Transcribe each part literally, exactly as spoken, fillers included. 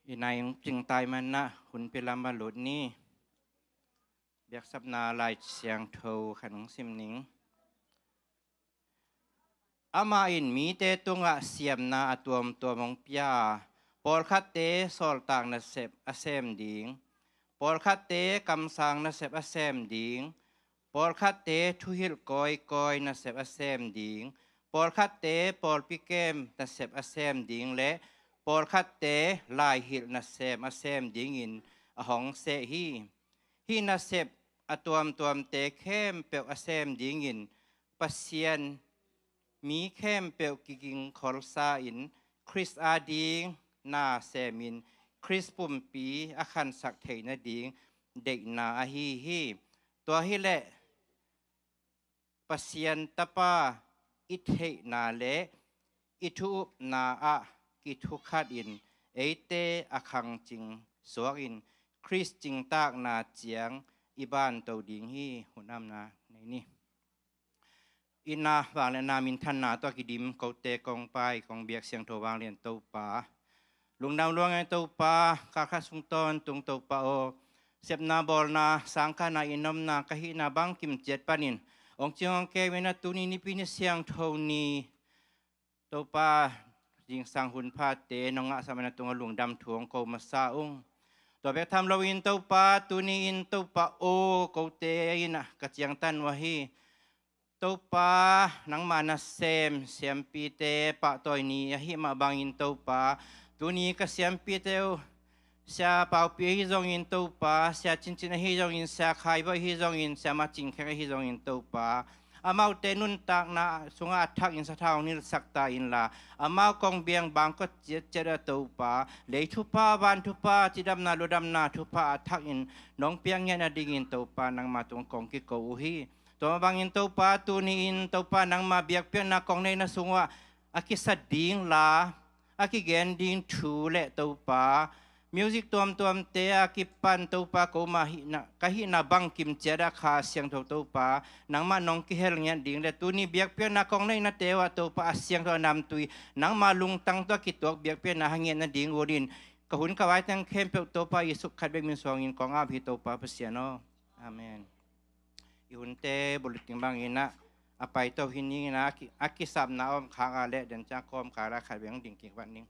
I nai hong cingtai manah hun pilam a lut ni. Biaksapna Lai Siangtho khan hong sim ning. Amah in mite tungah siamna a tuamtuam hong pia a, pawlkhatte sawltak nasep a sem ding, pawlkhatte kamsang nasep a sem ding, pawlkhatte thuhilh kawikawi nasep a sem ding, pawlkhatte pawlpi kem nasep a sem ding le pawlkhatte laihilh nasem a sem dingin a hong seh hi. Hih nasep a tuamtuamte khempeuh a sem dingin Pasian mi khempeuh kigingkholsa in Khrist ading na semin Khrist pumpi a khansak theih nading deihna ahi hi. Tua hileh Pasian Tapa i theihna le i thu-upna ah kithukhat in eite a khangcing suakin Khrist cingtakna ciang i banto ding hi. Hun amna nei ni. Itna vangliatna minthanna tawh a kidim kote kong pai kong biak Siangtho Vanglian Topa, lungdam luang ei Topa, kalkhat sung tawntung Topa aw, sepna bawlna sangkahna i nomna ka hihna bangkim ciat panin hong cing hong kei mena tuni Nipi ni siangtho ni Topa, zingsang hun phate nong ngahsa mena tungah lungdam thu hong ko masa ung. Tua bek tham loin Topa, tuni in Topa aw, kote in ah ka ciangtan uh ahi. Topa, nangma nasem siampite pahtawi ni ahih mah bangin Topa, tuni ka siampite uh, Sia Paupi ahi zongin Topa, Sia Cincin ahi zongin, Sia Khaivo ahi zongin, Sia Macing Khek ahi zongin Topa, amaute nuntakna sungah a thakin sathau hong nilsak ta inla, amau kong biang bangkot ciatciat ah Topa, lei thupha, van thupha, cidamna ludamna thupha a thakin nong piak ngiat nadingin Topa, nangma tung kong kiko uh hi. Tua mah bangin Topa, tuni in Topa, nangma biakpiakna kong neihna sungah a kisa ding la, a kigen ding thu le Topa, music tuamtuamte a kipan Topa, koma hihna, ka hihna bangkim ciat ah Kha Siangtho Topa, nangmah nong kihel ngiat ding le tuni biakpiakna kong neihnate uh ah Topa, a siangtho a namtui nangma lungtang tawh a kituak biakpiakna hang ngiat nading uh in ka hun ka vaitang khempeuh Topa Jesuh khat bek min suangin kong ap hi Topa Pasian aw. Amen. I hunte bulletin bangin ah a paito hi ning in ah, a ki-, a kisapna om khak a leh den ciang kawmkal ah khat veng ding kik vat ning.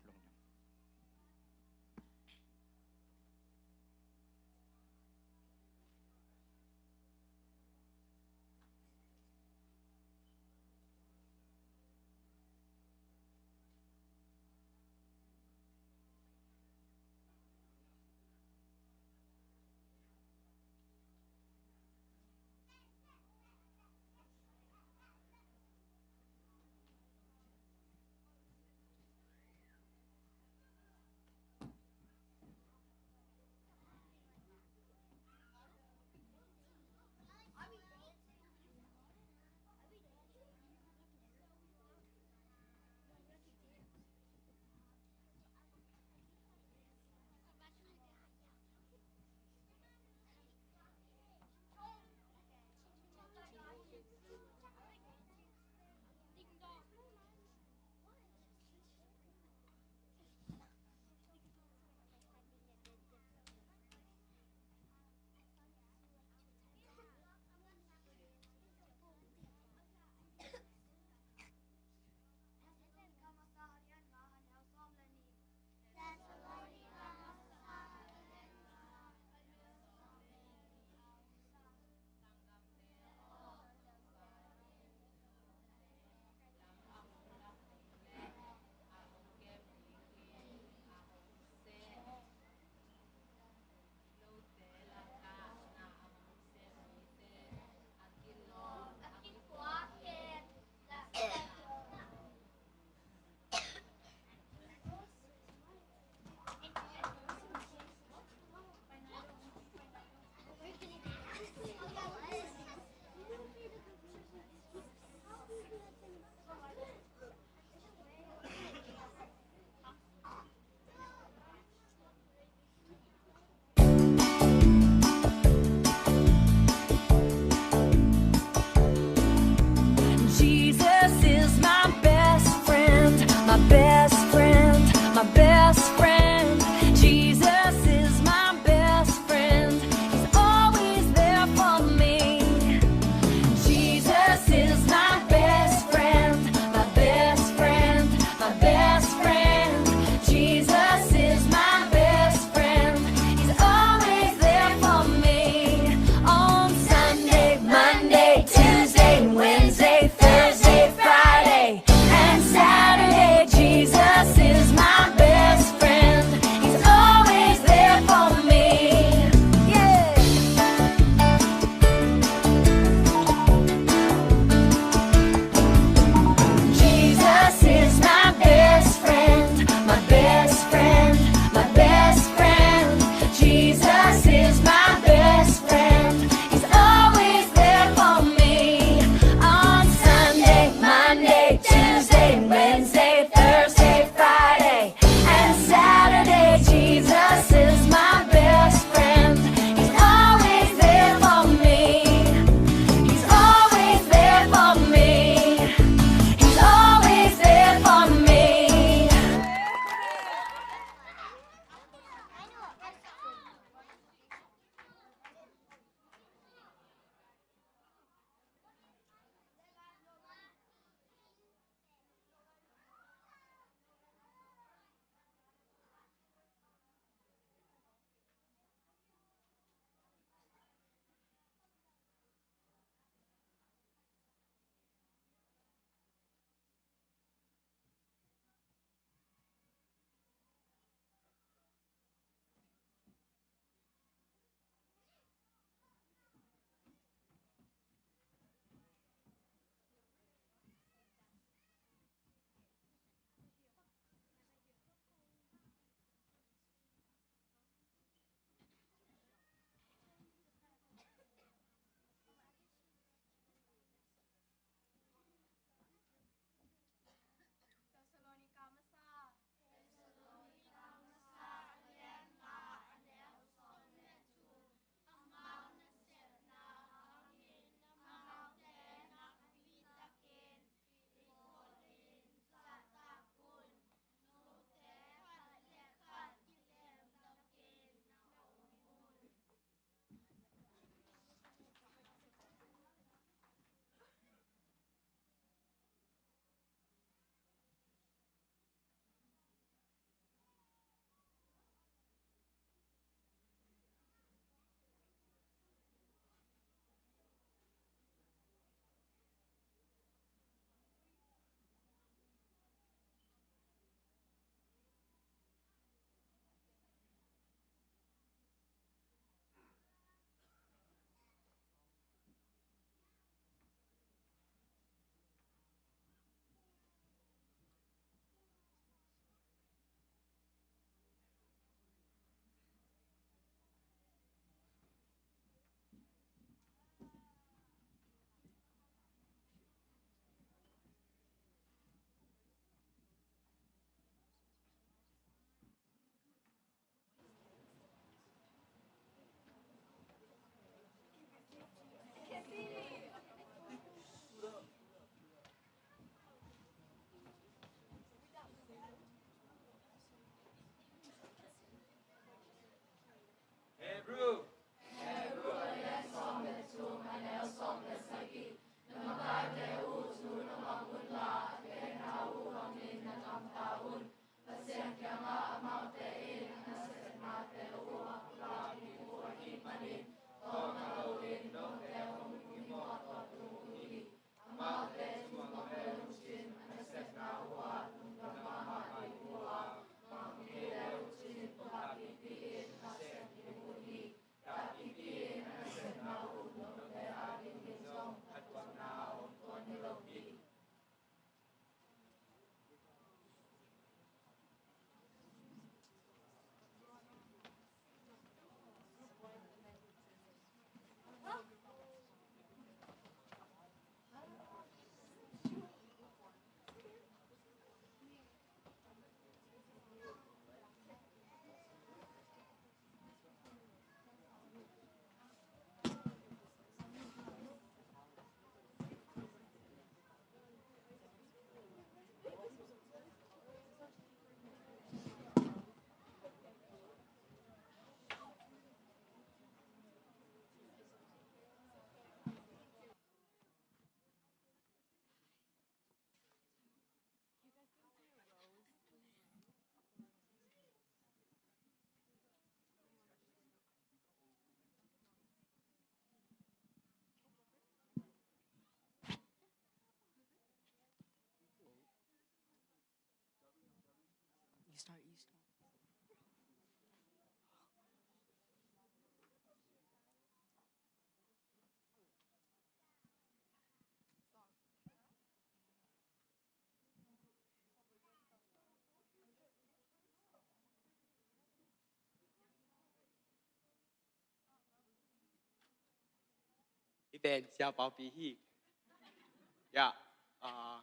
Sorry, stop. Hih pen Sia Paupi hi. Ya, ah,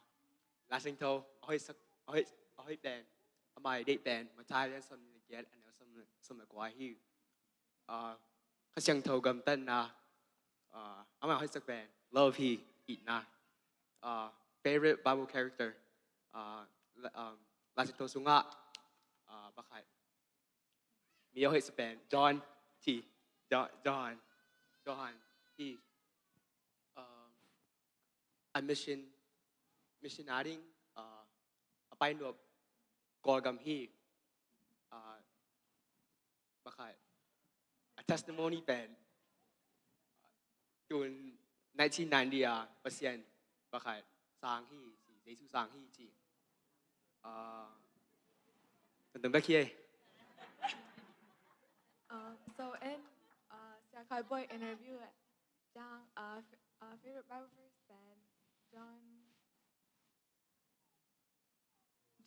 Lai Siangtho a hoih sak, a hoih, a hoih pen, amah i deih pen Matthai lian sawm le giat, a neu sawm le, sawm le kua hi. Ah, Kha Siangtho gamtatna, ah, amah a hoih sak pen love hi, itna. Ah, favorite Bible character, ah, la, um, Lai Siangtho sungah, ah, pakhat, mi a hoih sak pen John hi. John, John, John hi. Um, a mission, mission ading, uh, a pai nuam Kawlgam hi. Uh, pakhat, a testimony pen, tun nineteen ninety a Pasian pakhat sang hi ci, Jesu sang hi ci. Ah, tum tum bek hi. Uh, so in, uh, Sia Khai Boy interview, eh, John, uh, f-, uh, favorite Bible verse pen John,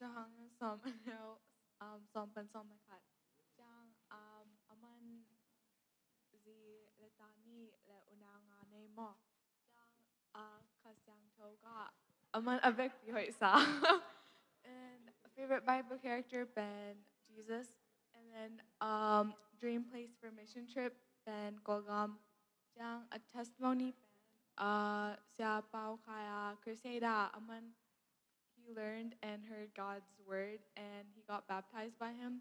John sawm a neu, um, sawm pan sawm le khat. Ciang, um, aman zi le ta nih le unau nga nei maw? Ciang, uh, Kha Siangtho ka aman a vekpi hoih sa. And favorite Bible character pen Jesus. And then, um, dream place for mission trip pen Kawlgam. Ciang a testimony pen, uh, Sia Pau Khai a crusade ah aman he learned and heard God's word, and he got baptized by him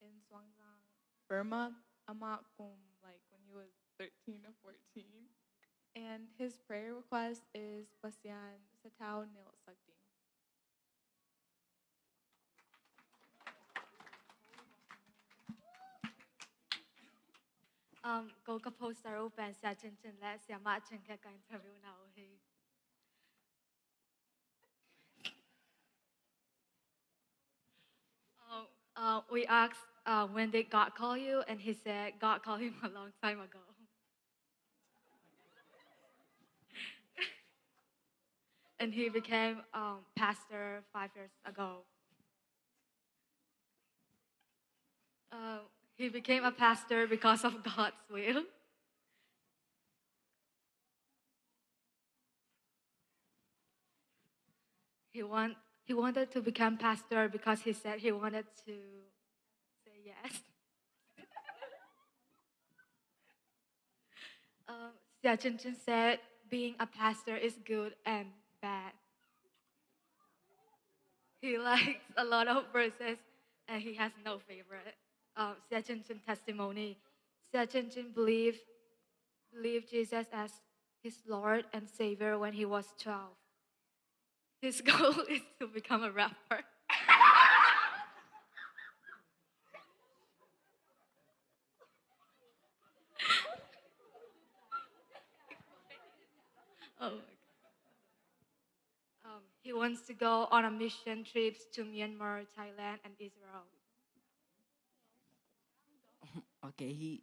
in Suangzang, Burma. Amah kum, like, when he was thirteen or fourteen. And his prayer request is Pasian satau nilh sak ding. Um, ko ka poster uh pen Sia Cin Cin le Sia Mah Cin Kek ka interview na uh hi. Uh, uh, we asked, uh, "When did God call you?" And he said, "God called him a long time ago." And he became, um, pastor five years ago. Uh, he became a pastor because of God's will. He want, he wanted to become pastor because he said he wanted to say yes. Um, Sia Cin Cin said being a pastor is good and bad. He likes a lot of verses and he has no favorite. Um, Sia Cin Cin testimony. Sia Cin Cin believed, believed Jesus as his Lord and Savior when he was twelve. His goal is to become a rapper. Oh my God. Um, he wants to go on a mission trips to Myanmar, Thailand, and Israel. Okay, he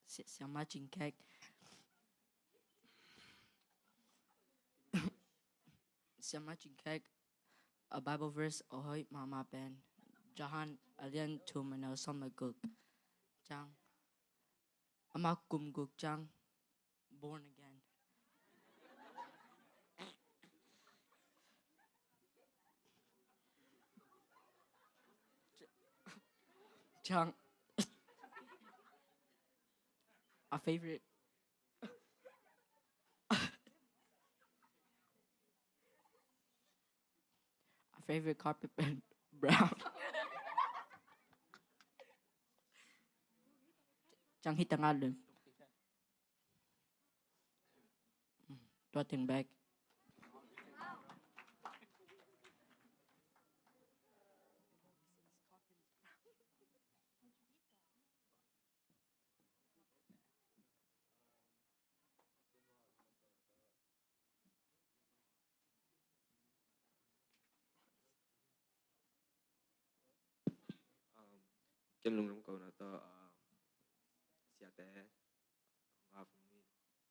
Sia, Sia Mah Cin Kek. Sia Mah Cin Kek, a Bible verse a hoih mahmah pen Johan a lian thum a neu sawm le guk. Ciang, amah kum guk ciang born again. Ciang, a favorite, a favorite carpet pen brown. Ciang hi tangah lun. Tua teng bek. Ken lungdam kona tawh, um, siate,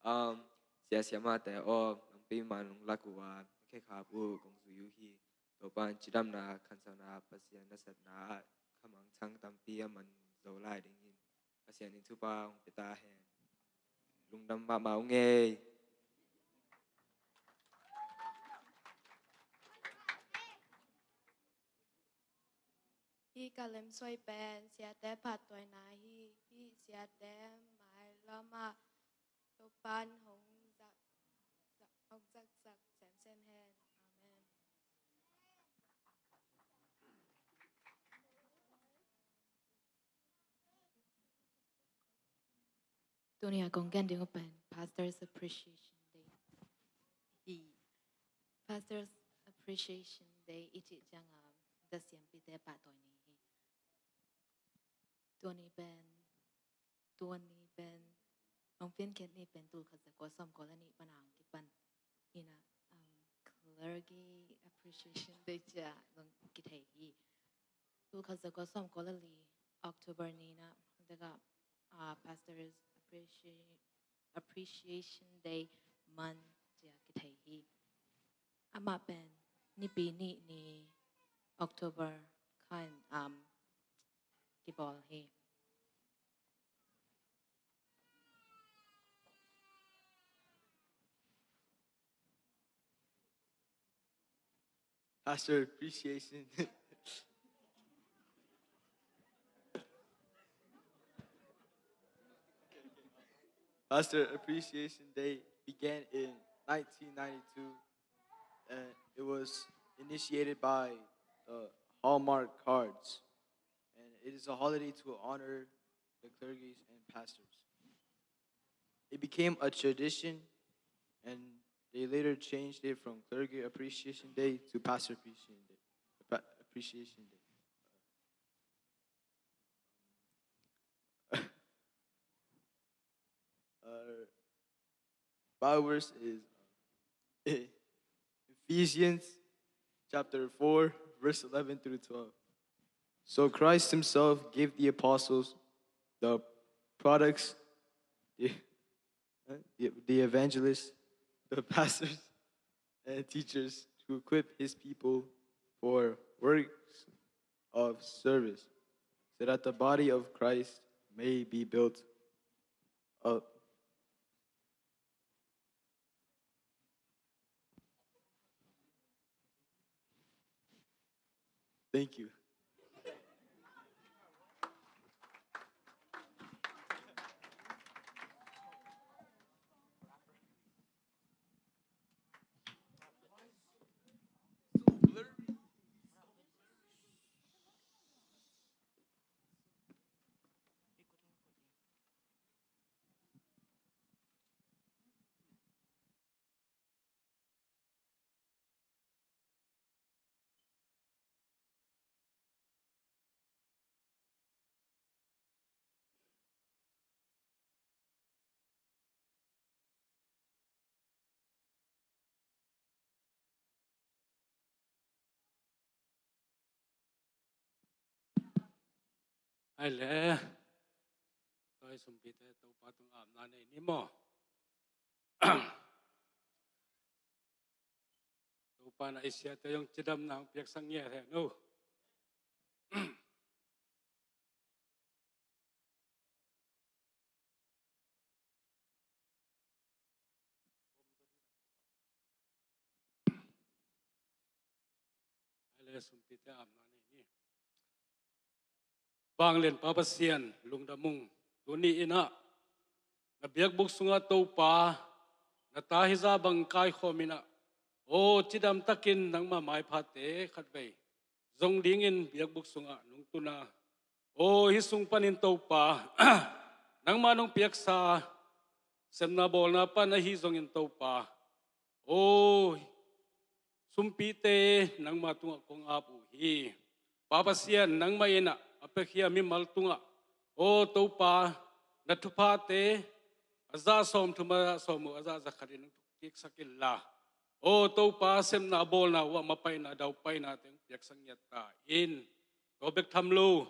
um, sia siamate aw, nangpi man nong lak uh a, khekhap uh kong zui uh hi. Topan cidamna khansauna Pasian nasepna ah khamangthang tampi a man zo lai dingin Pasian in thupha hong pia ta hen. Lungdam mahmah ung ei. Hih ka lemsuai pen siate phattuaina hi. Hih siate mailam ah Topan hong zak, zak, hong zaksak semsem hen. Amen. Tuni a kong gen ding uh pen Pastors Appreciation Day hi. Pastors Appreciation Day i cih ciang a, um, zasiampite pahtawi ni hi. Tuni pen, tuni pen, hong piankhiat ni pen tul khat za kua sawm kua le nih pan a hong kipan hi na, um, Clergy Appreciation Day ci a zong kithei hi. Tul khat za kua sawm kua le li October ni na, daka, uh, Pastors Appreci-, Appreciation Day Month ci a kithei hi. Amah pen Nipi nih ni October khan, um, kibawl hi. Pastor Appreciation. Pastor Appreciation Day began in nineteen ninety-two, and it was initiated by the Hallmark cards. And it is a holiday to honor the clergy and pastors. It became a tradition, and they later changed it from Clergy Appreciation Day to Pastor Appreciation Day. Pa-, Appreciation Day. Uh, Bible verse is Ephesians chapter four, verse eleven through twelve. So Christ himself gave the apostles, the products, the, the, the evangelists, the pastors, and teachers to equip his people for works of service, so that the body of Christ may be built up. Thank you. Ai le, tua i sumpite Topa tung apna nei ni maw? Topa na i siate zong cidamna hong piaksak ngiat hen o. Ai le, sumpite apna nei ni. Vanglian Pa Pasian, lungdam ung. Tuni in ah na biakbuk sungah Topa, na ta hizah bang kaikhawm in ah, aw, cidam takin nangma maiphate khatvei zong dingin biakbuk sungah nong tun a, aw, hih sung panin Topa, nangma nong piaksa sepna bawlna pan ahi zongin Topa, aw, sumpite nangma tungah kong ap uh hi. Pa Pasian, nangmah in ah a piakhia mimal tungah, aw Topa, na thuphate a zah sawmthum, a zah sawmguk, a zah zakhatin nong thuk kiksak inla, aw Topa, sepna bawlna uh ah mapaina, daupainate hong piaksak ngiat ta in. Tua bek tham lo,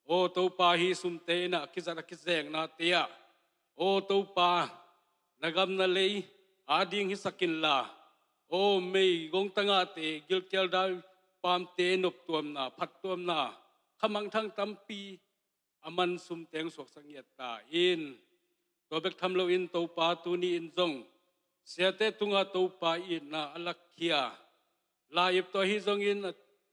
Aw Topa, hih sumte in ah kizat a kizengna te ah, aw Topa, na gam na lei ading hisak inla, aw meigong tangahte, gilkial dai pamte noptuamna, phattuamna, khamangthang tampi a man sumte hong suaksak ngiat ta in. Tua bek tham loin Topa, tuni in zong siate tungah Topa itna a lakkhia, lai-ip tawh ahi zongin,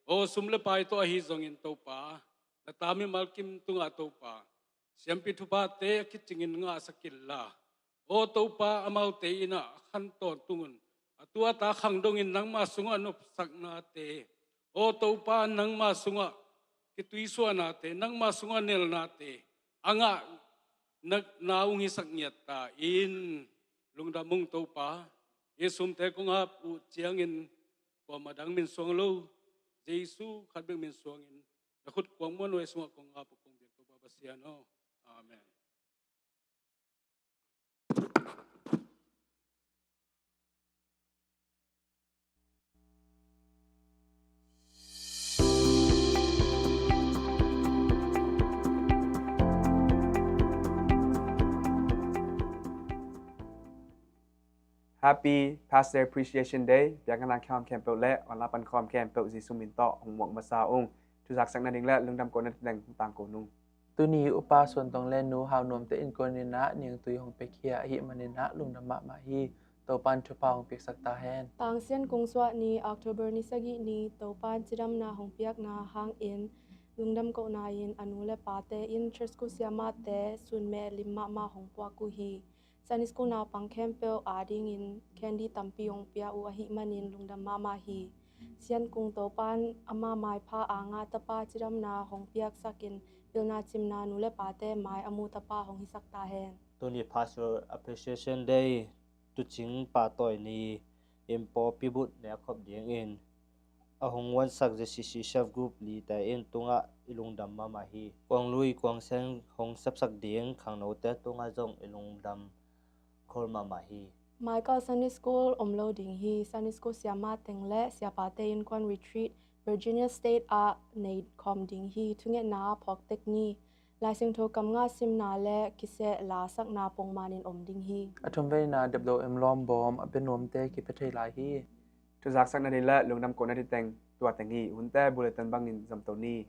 aw sum le pai tawh ahi zongin Topa, na ta mimal kim tungah Topa, siampi thuphate a kicingin ngahsak inla, aw Topa, amaute in ah a khan tawntungun a tu a ta khang dongin nangma sungah nopsaknate, aw Topa, nangma sungah kituisuahnate, nangma sungah nelnate a ngah na, na hong hisak ngiat ta in. Lungdam ung Topa, hih sumte kong ap uh ciangin kuamah dang min suang lo, Jesu khat bek min suangin na khut kuang muanhuai sungah kong ap uh kong biak Topa Pasian aw. Amen. Happy Pastor Appreciation Day. Biakna khawm khempeuh le online pan khawm khempeuh Jesu min tawh hong muak masa ung. Thuzaksak nading le lungdam kohna teng tangko nung. Tuni upa Suan Tong le nu Hau Nuam te innkuan in ah niangtui hong pia khia ahih manin ah lungdam mahmah hi. Topan thupha hong piaksak ta hen. Tang Sian Kung Suah ni, October ni sagih ni, Topan cidamna hong piakna hangin lungdam kohna in a nu le pate in church school siamahte sun meh lim mahmah hong puak uh hi. Sunday school naupang khempeuh adingin candy tampi hong pia uh ahih manin lungdam mahmah hi. Sian Kung Topan ama maipha a ngah tapa cidamna hong piaksakin pilna cimna nu le pate mai a mu tapa hong hisak ta hen. Tuni Pastor Appreciation Day, tucing pahtawi ni in pawlpi but ne a khop dingin a hong wansak Z C C Self Group lite in tungah i lungdam mahmah hi. Kuang lui kuang seng hong sepsak ding khangnote tungah zong i lungdam khol mahmah hi. Michael Sunday School om lo ding hi. Sunday School siamah teng le siapate innkuan retreat Virginia State ah nei khawm ding hi. Thungetna ah phawk tek ni. Laisiangtho kam ngah simna le kiseh lasakna pongmanin om ding hi. A thumveina deplo em lawm bawm a bia nuamte kipia thei lai hi. Thuzaksak nading le lungdam kohna teng tua teng hi. Hunte bulletin bangin zom to ni.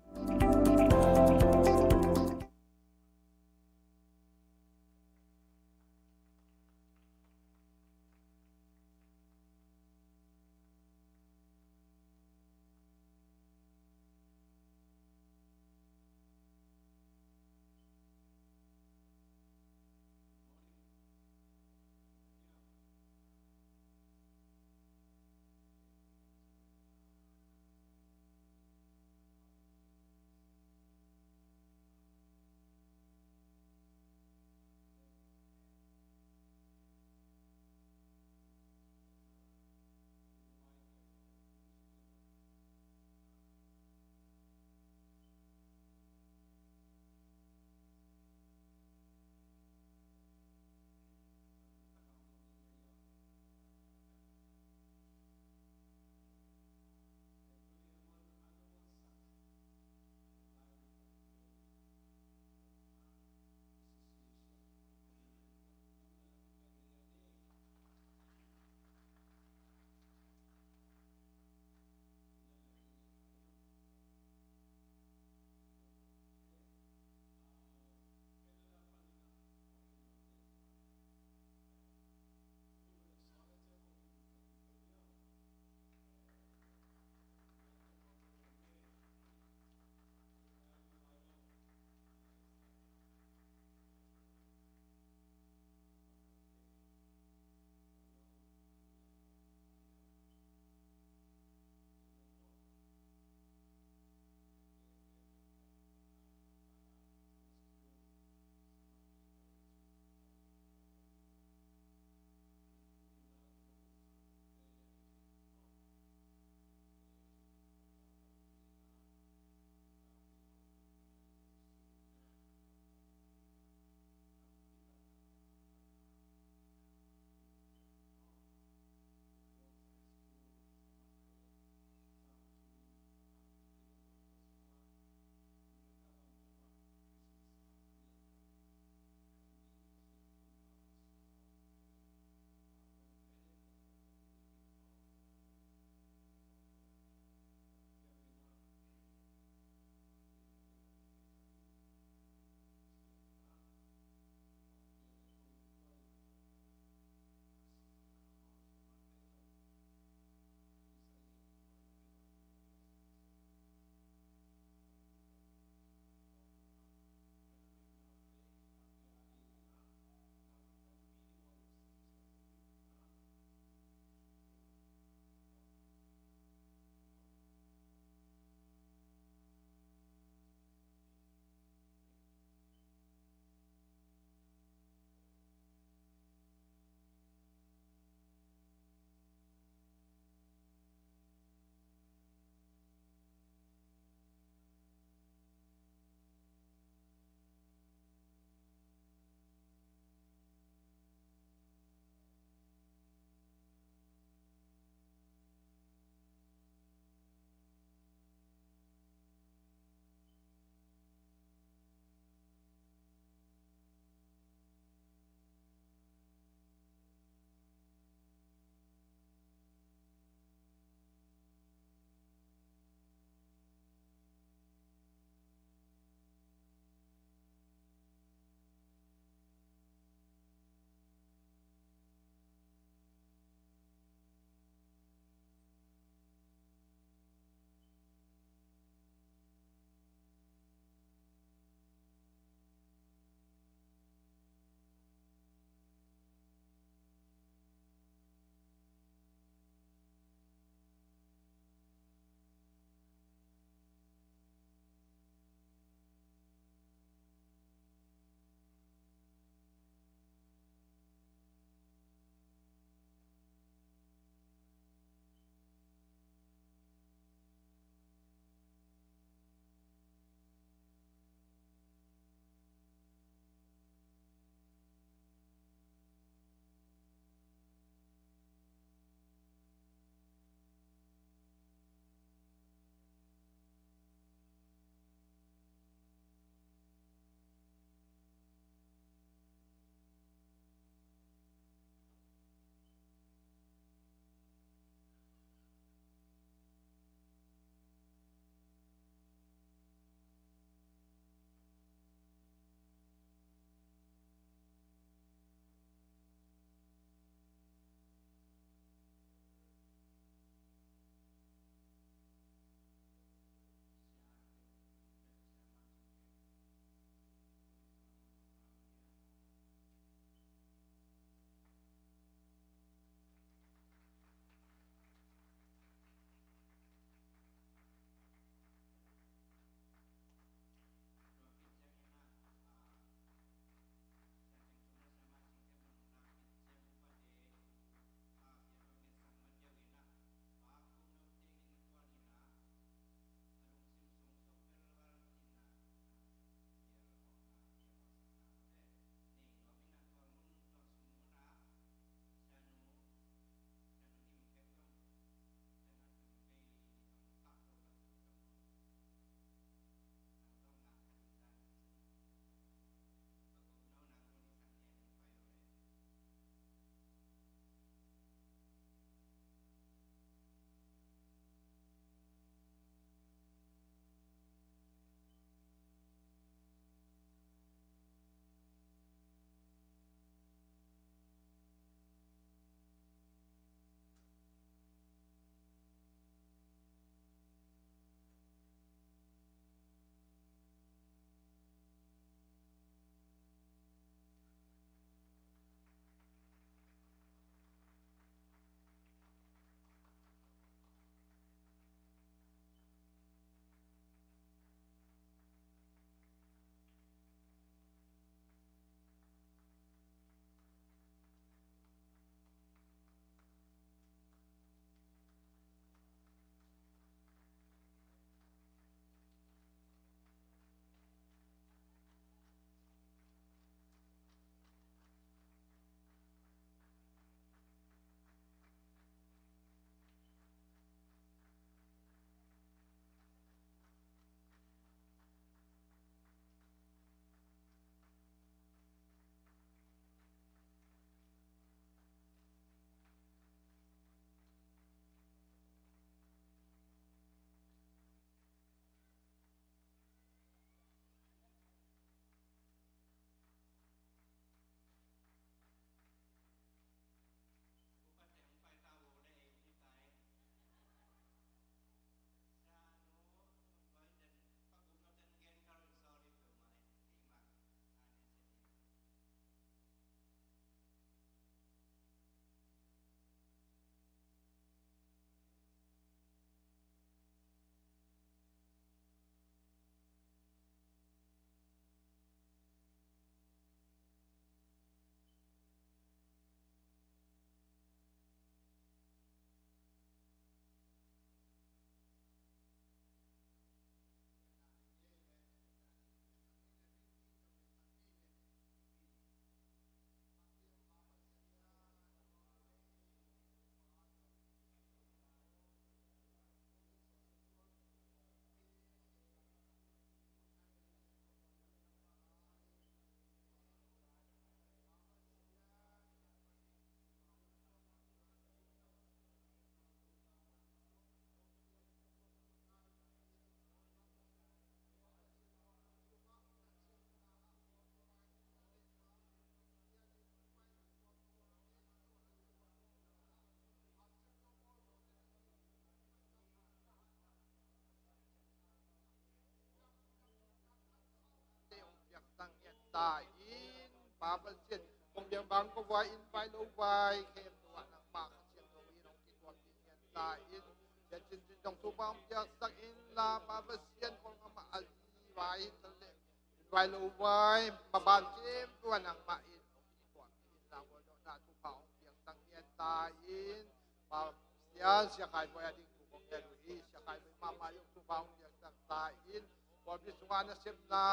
ta in, Pa Pasian, kong biang bang ko vai in vai lo vai khempeuh ah nangmah Kha Siangtho in hong kituak ding ngiat ta in, Sia Cin Cin zong thupha hong piaksak inla, Pa Pasian, Kawlgam ah a zi vai hi ta leh in vai lo vai maban khempeuh ah nangmah in hong kituak ding inla, mualdohna thupha hong piaksak ngiat ta in, Pa Pasian, Sia Khai Bawi a ding thu kong ngen uh hi. Sia Khai Bawi mahmah zong thupha hong piaksak ta in, pawlpi sungah nasepna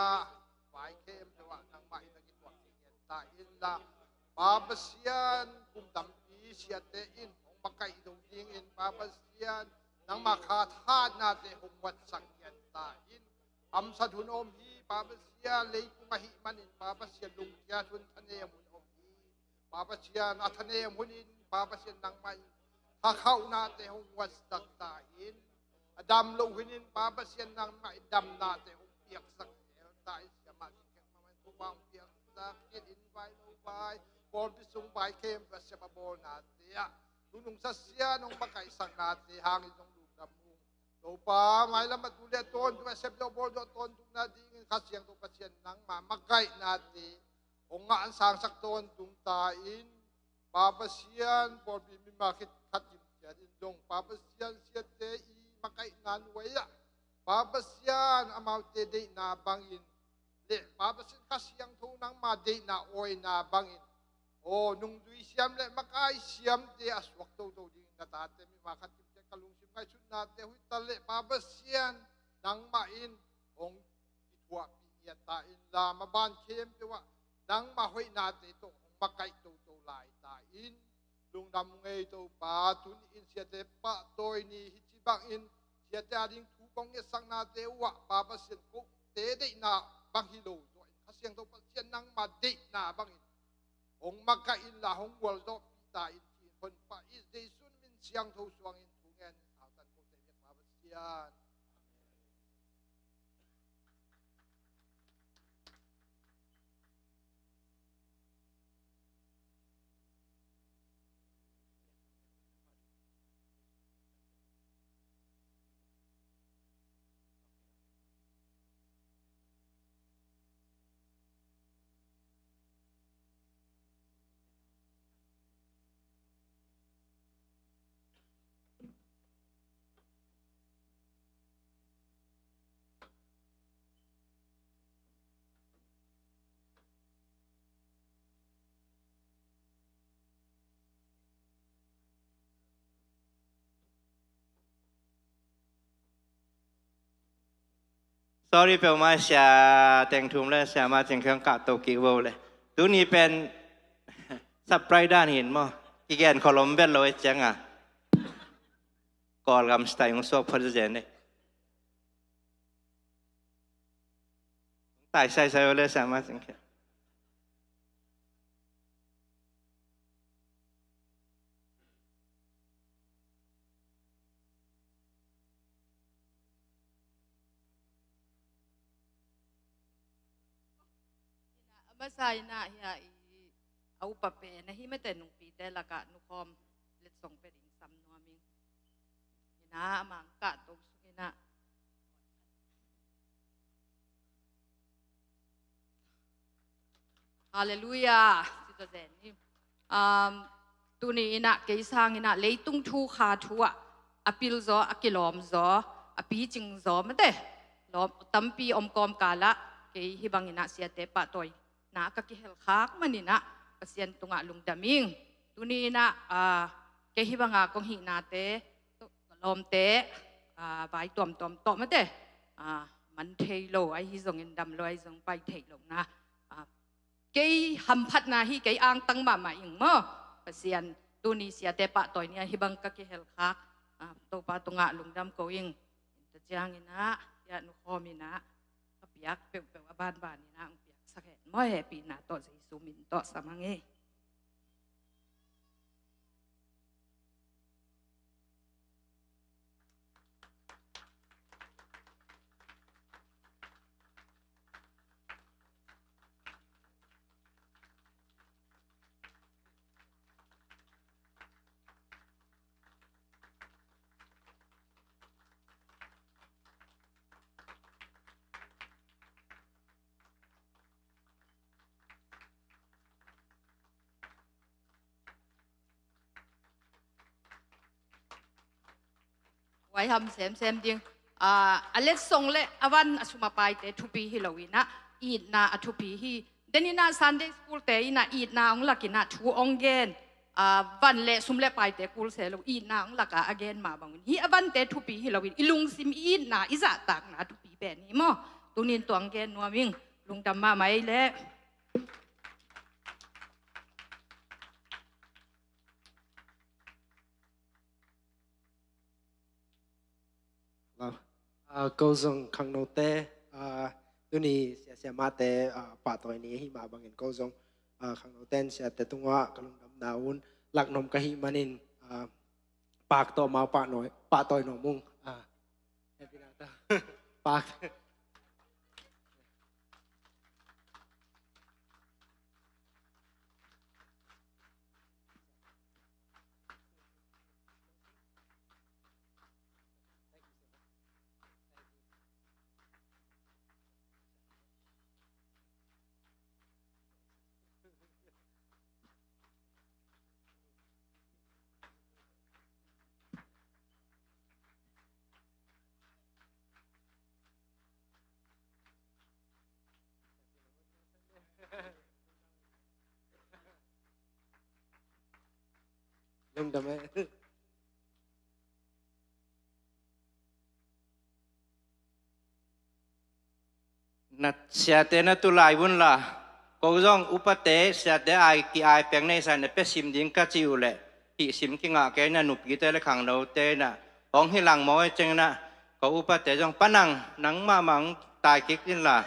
vai khempeuh ah nangmah in na kituak ding ngiat ta inla, Pa Pasian, kum tampi siate in hong makaih zo dingin, Pa Pasian, nangmah kha thatnate hong muatsak ngiat ta in. Hamsat hun om hi, Pa Pasian, leitung ahih manin, Pa Pasian, lungkiat hun, thanem hun om hi. Pa Pasian, a thanem hun in, Pa Pasian, nangmah in thakhauhnate hong muatsak ta in, a dam loh hun in, Pa Pasian, nangmah in damnate hong piaksak ta in, Sia Cin Cin mahmah in thupha hong piaksak in, in vai lo vai, pawlpi sung vai khempeuh ah sep a bawlnate ah, nunung sasia nong makaihsaknate hangin zong lungdam ung. Topa, mailam a tu le a tawntung a sep zawh bawl zawh tawntung nadingin Kha Siangtho Pasian nangma makaihnate hong ngah sangsak tawntung ta in, Pa Pasian, pawlpi mimal khit khat in ciat in zong, Pa Pasian, siate i makaihna nuai-ah, Pa Pasian, amaute deihna bangin le Pa Pasian, Kha Siangtho nangma deihna awina bangin, aw, nungzui siam le makai siamte a suak toto dingin na tate mimal khat kimte ka lungsim ngaihsutnate huih ta le, Pa Pasian, nangmah in hong kithuahpih ngiat ta inla, maban khempeuh ah nangmah hoihnate tawh hong makaih toto lai ta in. Lungdam ung ei Topa, tuni in siate pahtawi ni hi ci bangin, siate ading thu kong ngetsak nate uh ah, Pa Pasian, kote deihna bang hi lo, tua in Kha Siangtho Pasian nangma deihna bangin hong makaih inla, hong gualzawhpih ta in, ci in Honpa i Jesu min siangtho suangin thu ngen in, hautan kote biak, Pa Pasian. Sorry peuhmah, Sia Teng Thum le Sia Ma Cing Khiang kahto kik vo le. Tuni pen surprise dan hi in maw. Kigen kholom vet lo e ciang a. Kawlgam style hong suak phot zen e. Tai sai sai vo le Sia Ma Cing Khiang. A masa in ah, hia i, a upa pen ahi mate, nungpite lakah nukhawm letsong pia ding sam nuam ing. In ah, a mangkah to sung in ah. Halleluiah. Ci ta zen ni. Um, tuni in ah kei sang in ah leitung thu kha thu ah a pil zaw, a kilawm zaw, a picing zaw mate, lawm tampi om kawmkal ah kei hih bang in ah siate pahtawina ka kihel khak man in ah Pasian tungah lungdam ing. Tuni in ah, ah, kei hih bang a kong hihnate, lawmte, ah, vai tuamtuam tawh mate, ah, man thei lo ahi zongin, dam lo ahi zong pai theih lohna, ah, kei hamphatna hi, kei angtang mahmah ing maw. Pasian, tuni siate pahtawi ni ah hih bang ka kihel khak, ah, Topa tungah lungdam ko ing. Tua ciangin ah, hia nukhawm in ah, a piak peuhpeuh a banban in ah hong piaksak hen maw, hehpihna tawh Jesu min tawh sa mang e. Huai ham semsem ding. Ah, a letsong le a van a sum a paite thupi hi lo in ah, itna a thupi hi. Den in ah Sunday school te in ah itna hong lak in ah thu hong gen. Ah, van le sum le paite kul se lo, itna hong lak a a gen mah bang un. Hih a vante thupi hi lo in, i lungsim i itna i zahtakna thupi pen hi maw. Tuni in tua hong gen nuam ing. Lungdam mahmah ei leh. Hello. Ah, ko zong khangnote, ah, tuni sia siamahte, ah, pahtawi ni ahih mah bangin ko zong, ah, khangnote in siate tungah ka lungdamna hun lak nuam ka hih manin, ah, pak tawh amau pahtawi, pahtawi nuam ung. Ah, happy Natal. Pak. Lungdam ei. Na siate na tu lai vun la, ko zong upate siate ai ki ai peng nei sa na pe sim ding ka ci uh leh, hih sim kingah kei na nupite le khangnote na hong hi lang maw ei ceng na, ko upate zong panang nang mahmah hong tai kik in la,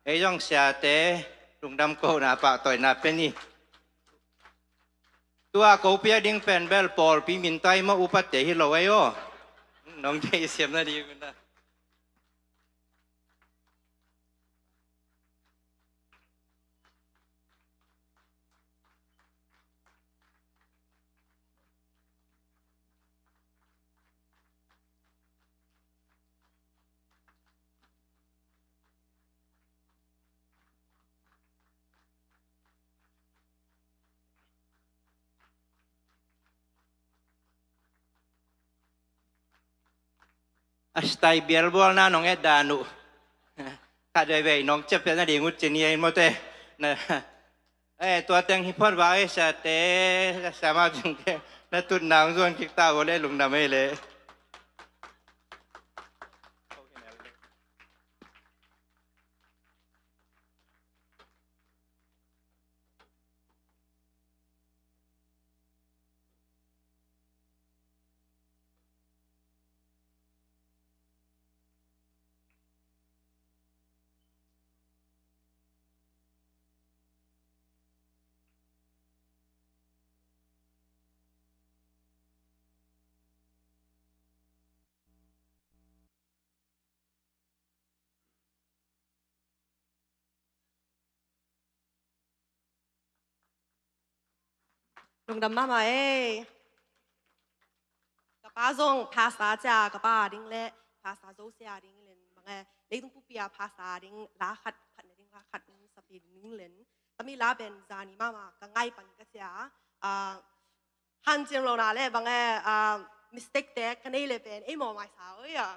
ei zong siate lungdam kohna pahtawina pe ni. Tua ko pia ding pen bel pawlpi min tai maw, upate hi lo ei aw. Nong thei siam na ding un na. A stai bialbualna nong et dan uh. Khat veivei nong ciapteh nading uh ci ni ei mawte. Na, eh, tua teng hi phot vak ei siate, siamah bingte. Na tutna hong zuan kik ta uh leh lungdam ei leh. Lungdam mahmah ei. Ka pa zong pastor cia, ka pa a ding le pastor Jose a ding len bang e, leitung pumpi a pastor a ding la khat, phatna ding la khat hong sapi ding len. Tami la pen zani mahmah ka ngai pan ka cia, ah, hanciam lo na le bang e, ah, mistake te ka nei le pen ei mawh mai sa oi a.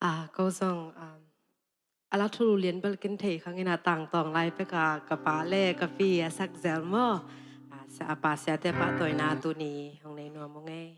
A, ko zong, a, a la thulu lian bel ken thei khang in a, tangtawng lai pek a ka pa le ka pi a sak zel maw. A, sia, a pa siate pahtawina tuni hong nei nuam ung ei.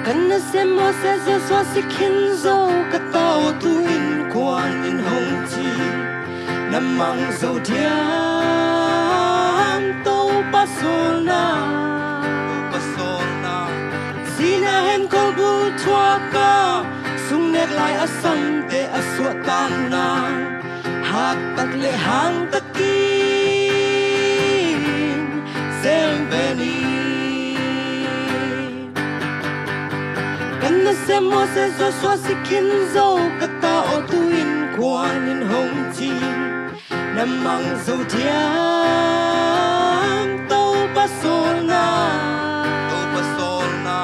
Ka nasem Moses Joshua si khin zo ka ta aw, tu-in kuan in hong ci. Na mang zo diam Topa sawlna, Topa sawlna. Sinai hen kolbul thuak a, sungnek lai a samte a suahtak nang, hat tak le hang takin sem ve ni. Ka nasem Moses Joshua si khin zo ka ta aw, tu-in kuan in hong ci. Na mang zo diam Topa sawlna, Topa sawlna.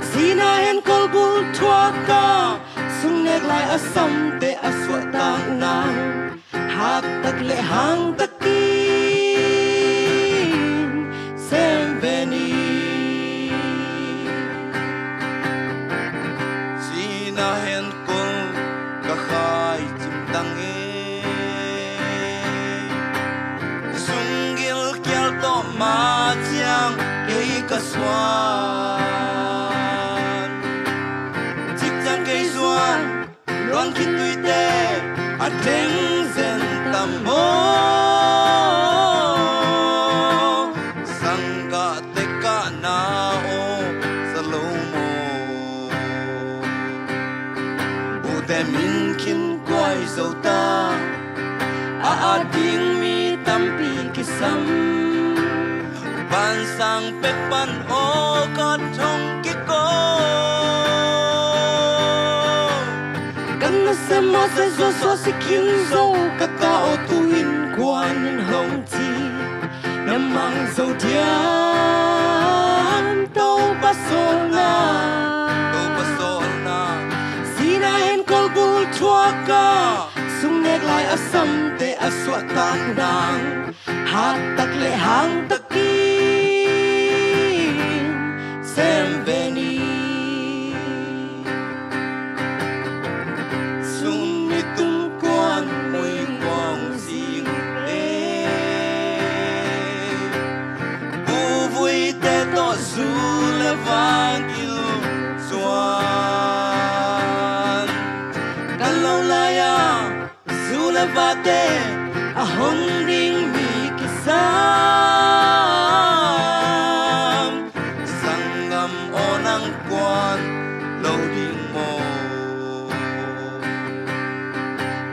Sinai hen kolbul thuak a, sungnek lai a samte a suahtak nang, hat tak le hang takin sem ve ni. Sinai hen kol ka khai cingtang e, sunggil kial tawh ma ciang kei ka suan. Cik ciang kei suan, luang khin tuite a teng zen tam maw? Sanggah te kahna aw sa lo maw? Bute min khin kuai zo ta, a at ding mi tampi kisam. Vansang pek pan aw ka thong kiko. Ka nasem Moses Joshua si khin zo ka ta aw, tu-in kuan in hong ci. Na mang zo diam Topa sawlna, Topa sawlna. Sinai hen kolbul thuak a, sungnek lai a samte a suahtak nang, hat tak le hang takin sem ve ni. Sun ni tung kuan mui kuang sing e, buvuite tawh zu le va gil suan. Kan lo lai-a zu le vate a hon ding mi kisam. Sanggam aw, nang kuan lo ding maw?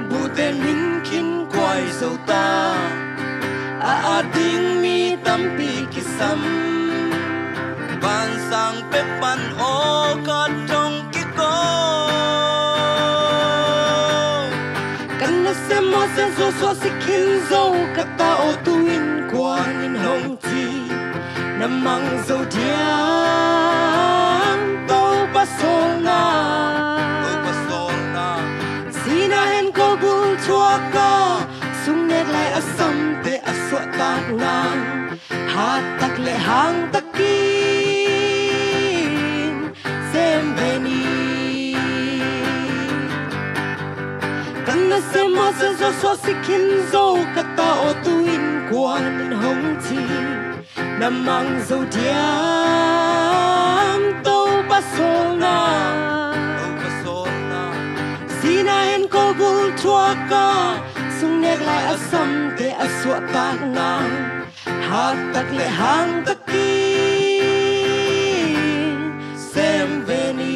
Bute min khin kuai zo ta, a at ding mi tampi kisam. Vansang pek pan aw ka thong kiko. Ka nasem Moses Joshua si khin zo ka ta aw, tu-in kuan in hong ci. Na mang zo diam Topa sawlna, Topa sawlna. Sinai hen kolbul thuak a, sungnek lai a samte a suahtak nang, hat tak le hang takin sem ve ni. Ka nasem Moses Joshua si khin zo ka ta aw, tu-in kuan in hong ci. Na mang zo diam Topa sawlna, Topa sawlna. Sinai hen kolbul thuak a, sungnek lai a samte a suahtak nang, hat tak le hang takin sem ve ni.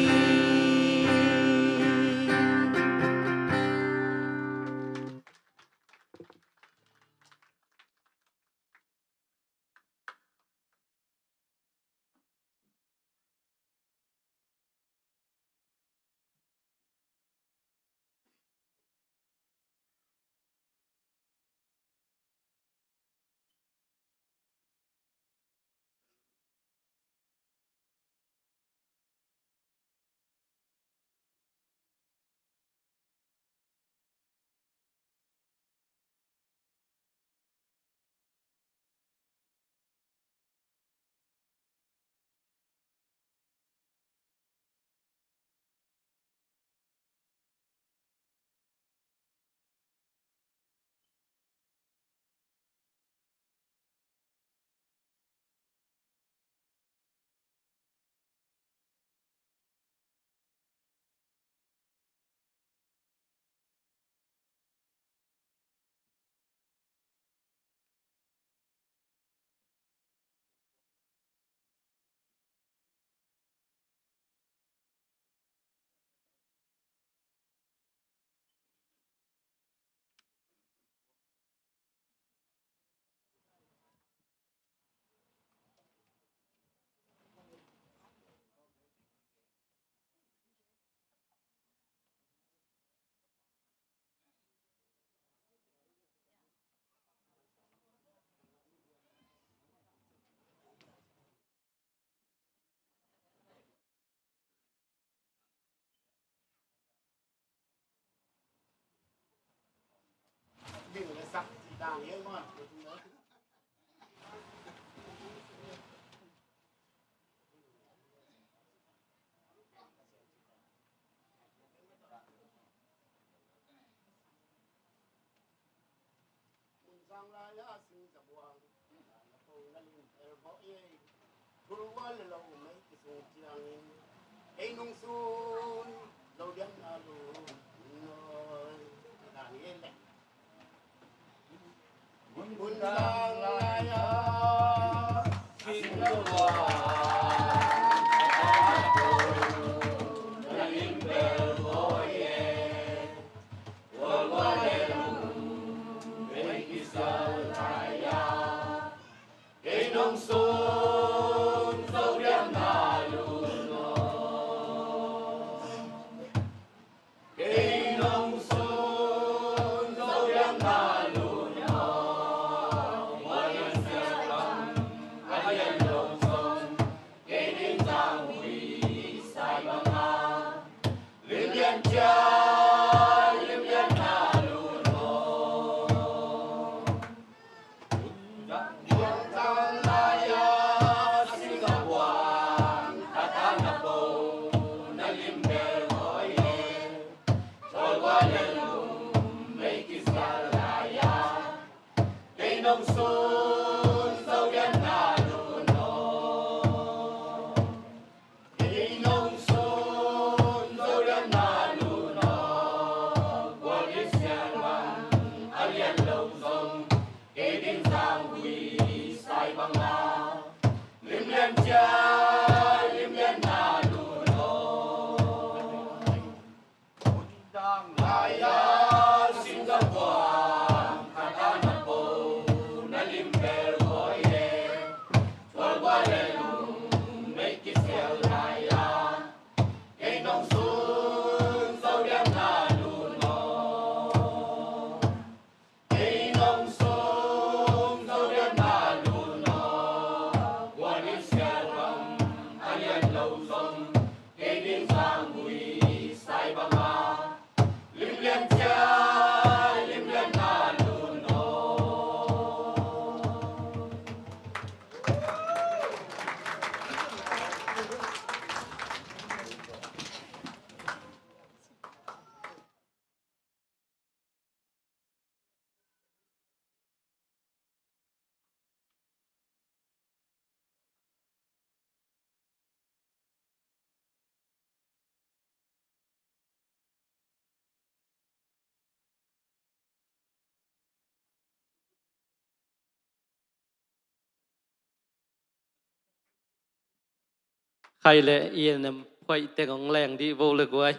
Khai le i nem phoih teng hong leng dih vo le guai.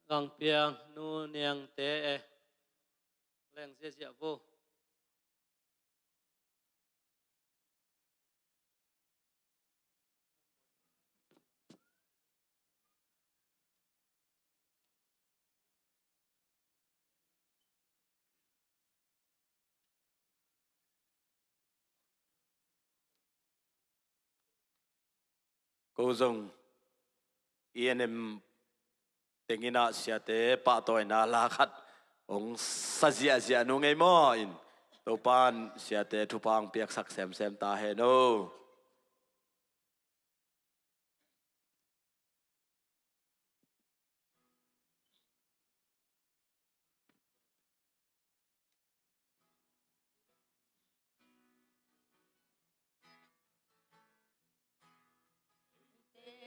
Gangpiang nu niangte e, leng ziahziah vo. Ko zong i nem tengin ah siate pahtawina la khat hong sa ziahziah nung ei maw in, Topan siate thupha hong piaksak semsem ta hen o.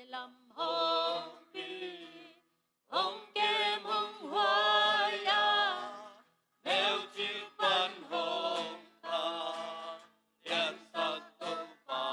Lam hong pi, hong kem, hong huai a, neu cil pan hong pha, liansak Topa.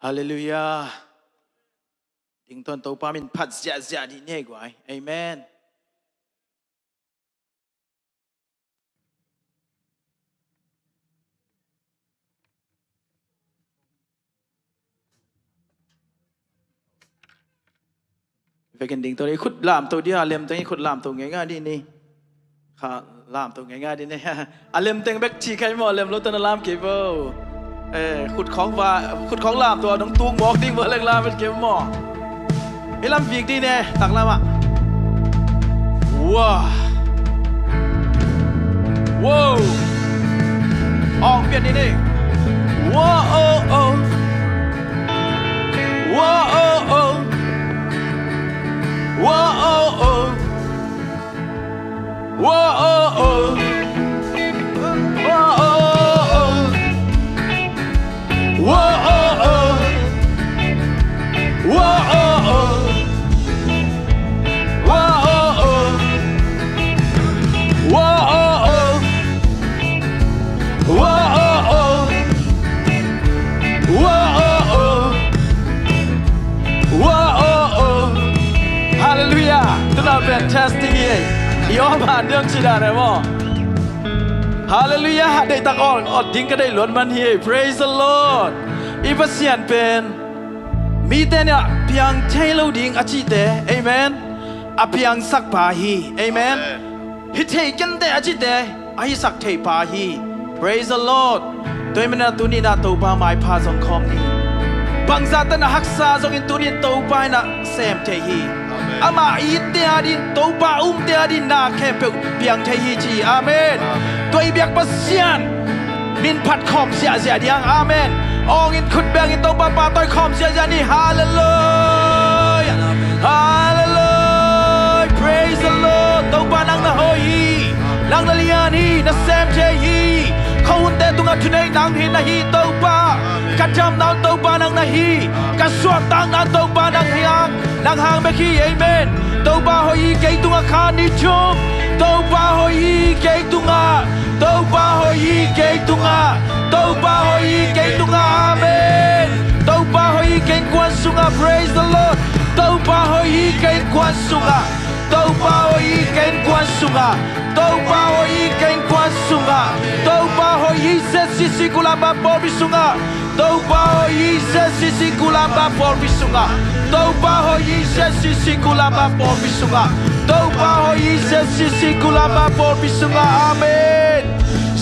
Halleluiah. Dington Topa min phat ziahziah dih ni ei guai. Amen. Vekin dington i khut lamto dih a, lemteng i khut lamto ngeingai dih ni. Kha lamto ngeingai dih ni. A lemteng bek ci khai maw, lem lo tana lam kei bo. Eh, khut khawng va, khut khawng lamto a dong tuk mawk ding bo, leng lam bek kei maw. I lam vik dih ne, tak lamah. Wow. Wow. Ong pian dih ni. Wow, oh, oh. Wow, oh, oh. Wow, oh, oh. Wow, oh, oh. Wow, oh, oh. Wow, oh, oh. Wow, oh, oh. Wow, oh, oh. Wow, oh, oh. Wow, oh, oh. Wow, oh, oh. Wow, oh, oh. Halleluiah. Tuna fantastic hi ei. I awm han deuh ci dan e maw. Halleluiah. Deihtak awng awt ding ka deih luat man hi ei. Praise the Lord. I Pasian pen mite in a piang thei lo ding a cihte, amen, a piangsak pa hi. Amen. Amen. Hi thei kenteh a cihte a hisak thei pa hi. Praise the Lord. Tua ahih manin tuni-in ah Topa maipha zong khawm ni. Bangzah tan a haksa zongin tuni-in Topa in ah sem thei hi. Amen. Amah itte adingin, Topa umte adingin na khempeuh piang thei hi ci. Amen. Amen. Tua i biak Pasian min phat khawm ziahziah ding. Amen. Awngin khut bengin Topa pahtawi khawm ziahziah ni. Halleluiah. Halleluiah. Praise the Lord. Topa nang na hoih hi. Nang na lian hi. Na sem thei hi. Ka hunte tungah thuneihna hong hi na hi Topa. Ka damna Topa nang na hi. Ka suahtakna Topa nang hi hang. Nang hang bek hi. Amen. Topa hoih hi kei tungah kha ni thum. Topa hoih hi kei tungah. Topa hoih hi kei tungah. Topa hoih hi kei tungah. Amen. Topa hoih hi kei kuan sungah. Praise the Lord. Topa hoih hi kei kuan sungah. Topa hoih hi kei kuan sungah. Topa hoih hi kei kuan sungah. Topa hoih hi Z C C Kulampa pawlpi sungah. Topa hoih hi Z C C Kulampa pawlpi sungah. Topa hoih hi Z C C Kulampa pawlpi sungah. Topa hoih hi Z C C Kulampa pawlpi sungah. Amen.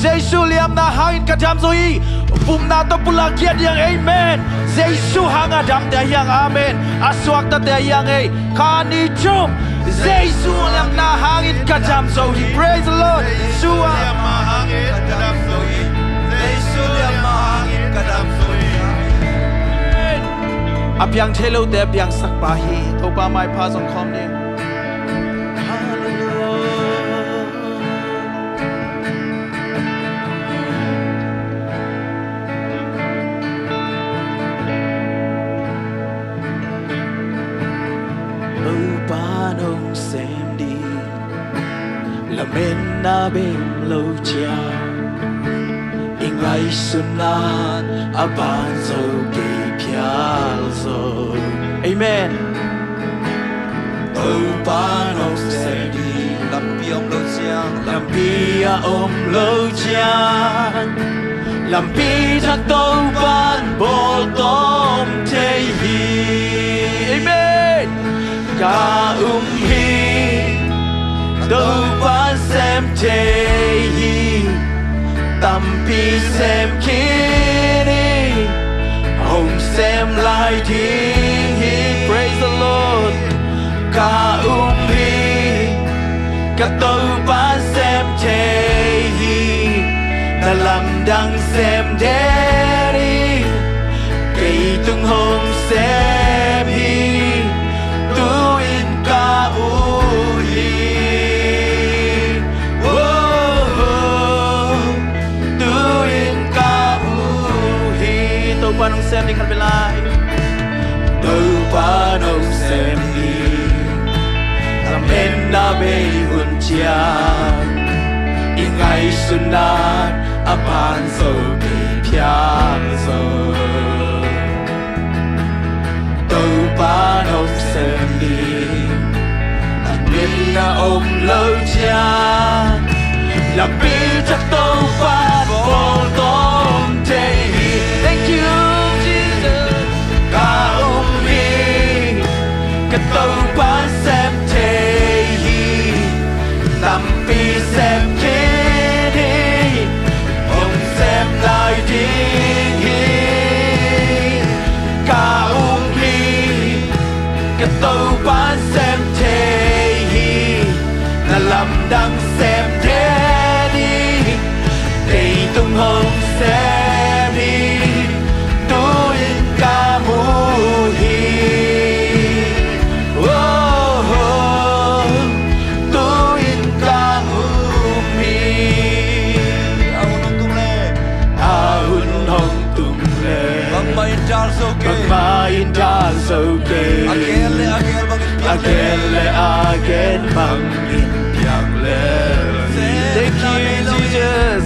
Jesu liamna hangin ka dam zo hi. Upna tawh pulak khia ding. Amen. Jesu hangah damte ahi hang. Amen. A suaktate ahi hang ei. Kha ni thum. Jesu liamna hangin ka dam zo hi. Praise the Lord. Jesu liamna hangin ka dam zo hi. Jesu liamna hangin ka dam zo hi. Amen. A piang thei lote a piangsak pa hi. Topa maipha zong khawm ni. Hallelujah. Topa nong sem ding lametna bei om lo ciang, i ngaihsutna a ban zo kei phial zo. Amen. Topa nong sem ding lampi om lo ciang, lampi a om lo ciang, lampi thak Topan bawl tawm thei hi. Amen. Ka um hi, Topan sem thei hi. Tampi sem khin hi, hong sem lai ding hi. Praise the Lord. Ka um hi, ka Topa sem thei hi. Na lamdang sem den hi, kei tung hong sem hi. Tu-in ka uh hi. Oh, tu-in ka uh hi. Topa nong sem ding khat vei lai. Topa nong sem ding lametna bei hun ciang, i ngaihsutna a ban zo kei phial zo. na om lo ciang, lampi thak Topa bawl tawm thei hi. Thank you, Jesus. Ka um hi, ka Topa sem thei hi. Tampi sem khin hi, hong sem lai ding hi. Ka um hi, ka Topa sem thei hi. Na lamdang sem den hi. Kei tung hong sem hi. Tu-in ka mu hi. Oh, tu-in ka um hi. A hun hong tung le, a hun hong tung le, bangmah in dal zo kei, bangmah in dal zo kei. A gen le a gen bangin piang le, a gen le a gen bangin piang le. Thank you, Jesus.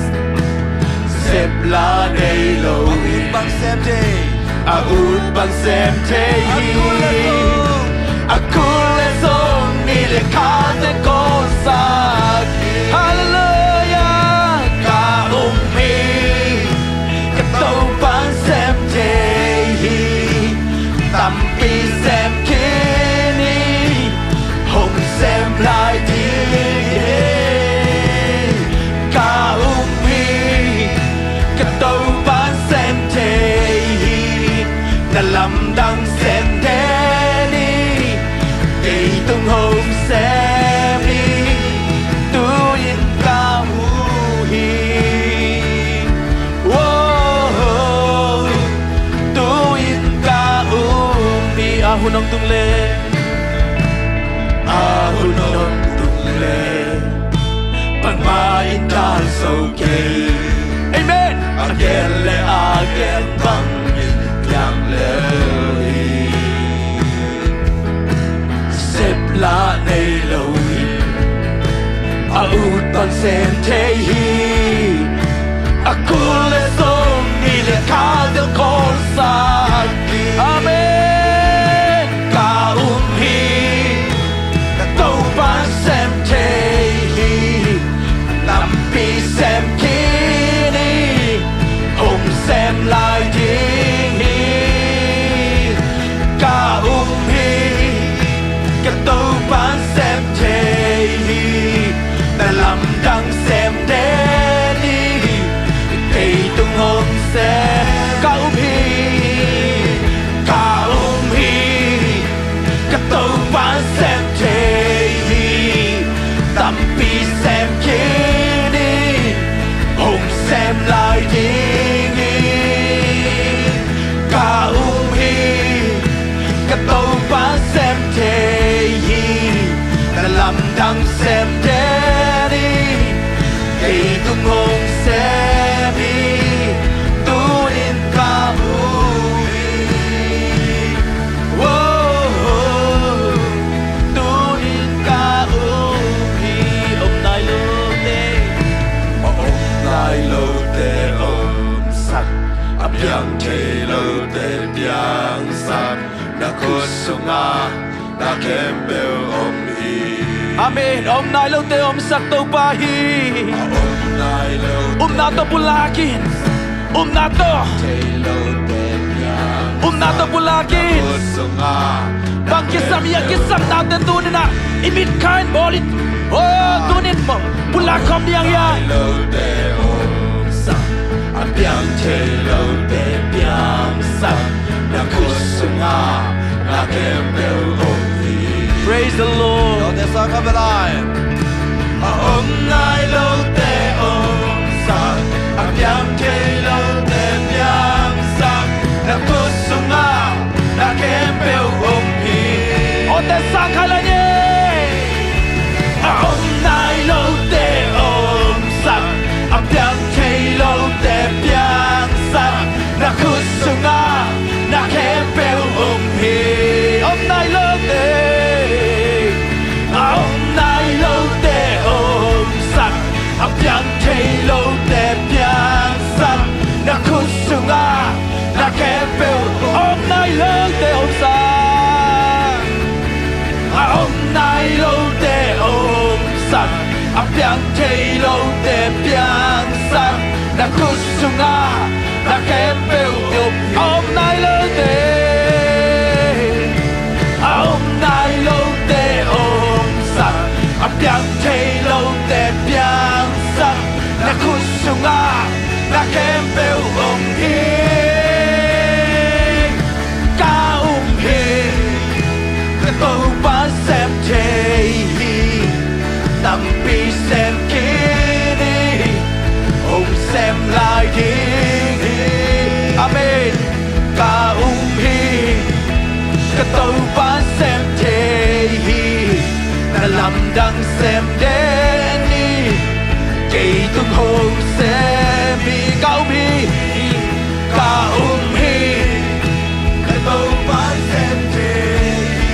Sep la nei lo hi. A ut bang sem thei, a ut bang sem thei hi. A kul le zong, a kul le zong, ni le kha teng kawlsak hi. Hallelujah. Ka um hi, ka Topa sem thei hi. Tampi sem khin hi, hong sem lai ding hi. Ka um hi, ka Topa sem thei hi. Na lamdang sem den hi. Kei tung hong sem hi. Tu-in ka mu hi. Oh, tu-in ka um hi. A hun hong tung le, a hun hong tung le, bangmah in dal zo kei. Amen. A gen le a gen bangin piang le hi. Sep la nei lo hi. A ut bang sem thei hi. A kul le zong, ni le kha teng kawlsak hi. Amen. Ka um hi, ka Topa sem thei hi. Tampi sem khin hi, hong sem lai ding hi. Ka um hi, ka Topa sem thei hi. Na lamdang sem den hi. Kei tung hong sem. Ka um hi, ka um hi, ka Topa sem thei hi. Tampi sem khin hi, hong sem lai ding hi. Ka um hi, ka Topa sem thei hi. Na lamdang sem den hi. Kei tung hong sem hi. Tu-in ka mu hi. Oh, tu-in ka um hi. Om nai lote, a om nai lote omsak, a piang thei lote piangsak, na khut sungah na khempeuh om hi. Amen. Om nai lote omsak Topa hi. A om nai lote, upna tawh pulak in. Upna tawh, upna tawh pulak in. Bang kisam, a kisam nate tuni-in ah i mit kha in bawl in. Oh, tuni-in pulak khawm ding hi. A piang thei lote piangsak, na khut sungah na khempeuh om hi. Praise the Lord. Note sa ka belai. A om nai lote omsak, a piang thei lote piangsak, na khut sungah na khempeuh om hi. Awte sang kha lai ni. A om nai lote omsak, a piang thei lote piangsak, na khut sungah na khempeuh om hi. Om nai lote, a om nai lote omsak, a piang thei lote piangsak, na khut sungah na khempeuh om nai lote omsak. A om nai lote Topa'n sem thei hi, na lamdang sem den ni. Kei tung hong sem hi, ka um hi, ka um hi. Ka Topa'n sem thei hi,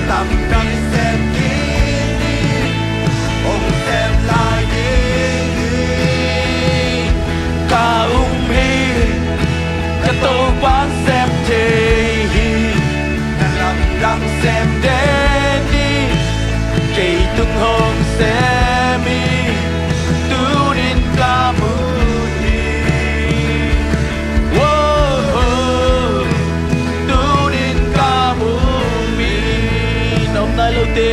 tampi sem khin hi. Hong sem lai ding hi. Ka um hi, ka Topa'n sem thei hi. Na lamdang sem den ni. Kei tung hong sem hi, tunin ka mu hi. Woah, tunin ka mu hi. Na om nai lote,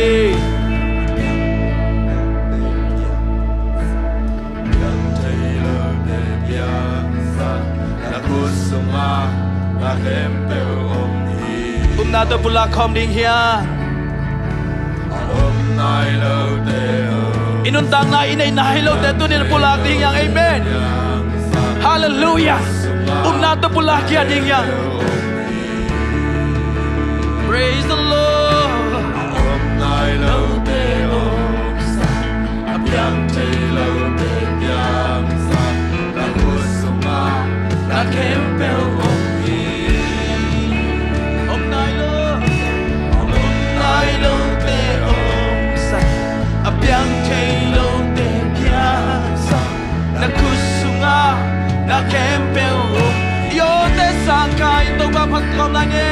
upna tawh pulak khawm ding hi hang. I nuntakna i neih nai lote tunin pulak ding hi hang. Amen. Halleluiah. Upna tawh pulak khia ding hi hang. Praise the Lord. A piang thei lote piangsak, na khut sungah na khempeuh om hi. Om nai lo, om nai lote omsak, a piang thei lote piangsak, na khut sungah na khempeuh om. I awte sang kha in Topa phat khawm lai ni.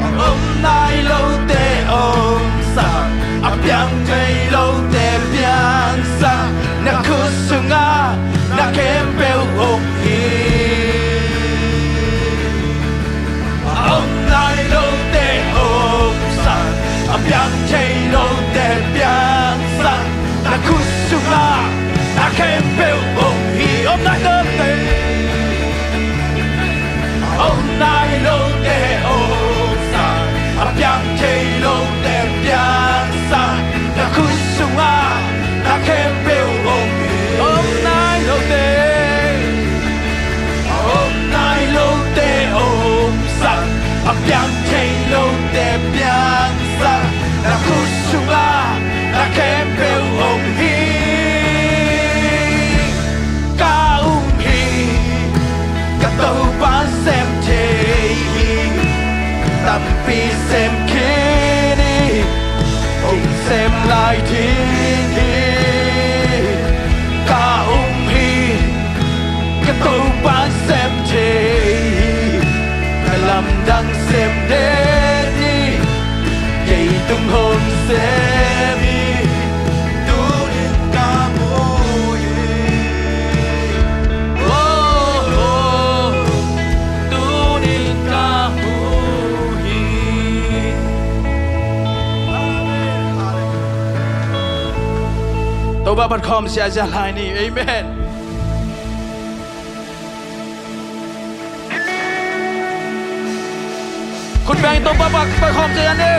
A om nai lote omsak, a piang thei lote piangsak, na khut sungah na khempeuh om hi. A om nai lote omsak, a piang thei lote piangsak, na khut sungah na khempeuh om hi. Om nai lote, om nai lote omsak, a piang thei lote piangsak, na khut sungah na khempeuh om hi. Om nai lote, om nai lote omsak, a piang thei lote piangsak, na khut sungah na khempeuh om hi. Ka um hi, ka Topa sem thei hi, tampi sem khin hi, hong sem lai ding hi. Ka um hi, ka Topa sem thei hi, na lamdang sem den ni. Kei tung hong sem hi, tunin ka mu hi. Oh, oh, tunin ka mu hi. Topa phat khawm ziahziah lai ni. Amen. Khut beng in Topa phat khawm ziahziah ni.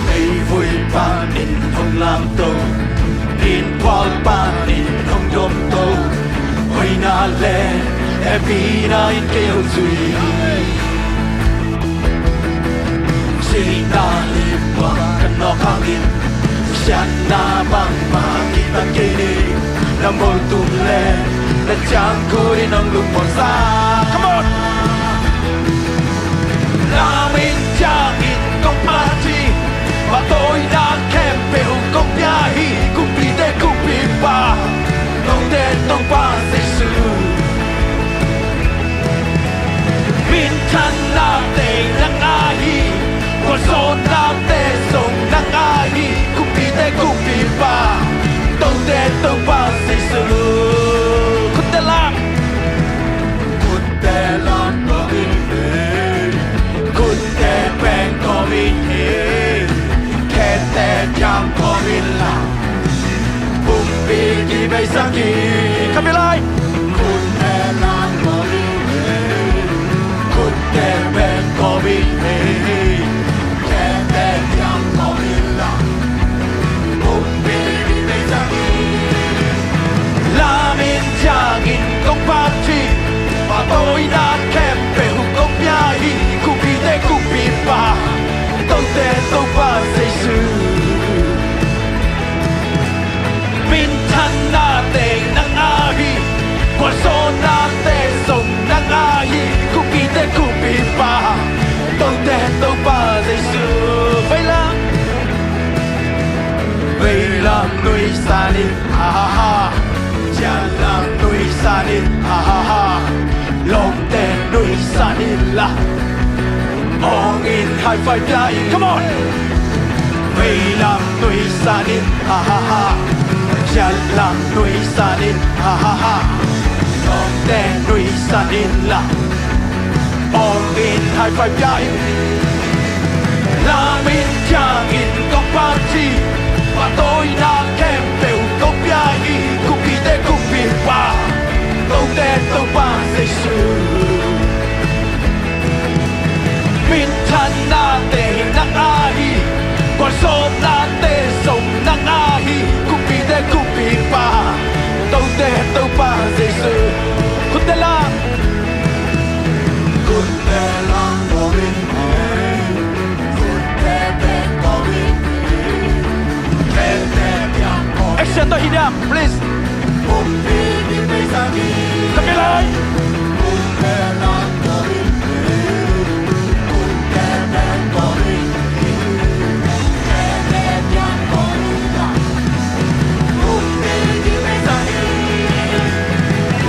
Meivui panin hong lamto, innkuan panin hong domto, hoihna le hehpihna in kei hong zui hi. Sihna limbuh ka nawk hangin, siatna bangmah kihta kei ni. Na moltung le na ciangkhut in hong lungmuang sa. Come on. Na min ciangin kong phat hi, pahtawina khempeuh kong pia hi. Kumpite Kumpipa, note Topa Jesu. Minthanna teng nang a hi, gualzawhnate zong nang a hi. Kumpite Kumpipa, note Topa Jesu. Khutte lam, khutte lam kawm ing ei, khutte beng kawm ing ei, khete ciang kawm inla, pumpi kibeisak hi. Ka bia lai. Khutte lam kawm ing ei, khutte beng kawm ing ei, khete ciang kawm inla, Nuihsan in, ha ha ha. Cian lam nuihsan in, ha ha ha. Lawmte nuihsan in la, awng in high five pia in. Come on. Veilam nuihsan in, ha ha ha. Cian lam nuihsan in, ha ha ha. Lawmte nuihsan in la, awng in high five pia in. Lam in ciang in kong phat hi. Pahtawina khempeuh kong pia hi. Kumpite kumpipa, Tote Topa Jesu. Minthannate hi nang a hi. Gualzawhnate zong nang a hi. Kumpite kumpipa, Tote Topa Jesu. Khutte la. Khutte la. Action tawh hi diam, please. Ka pia lai.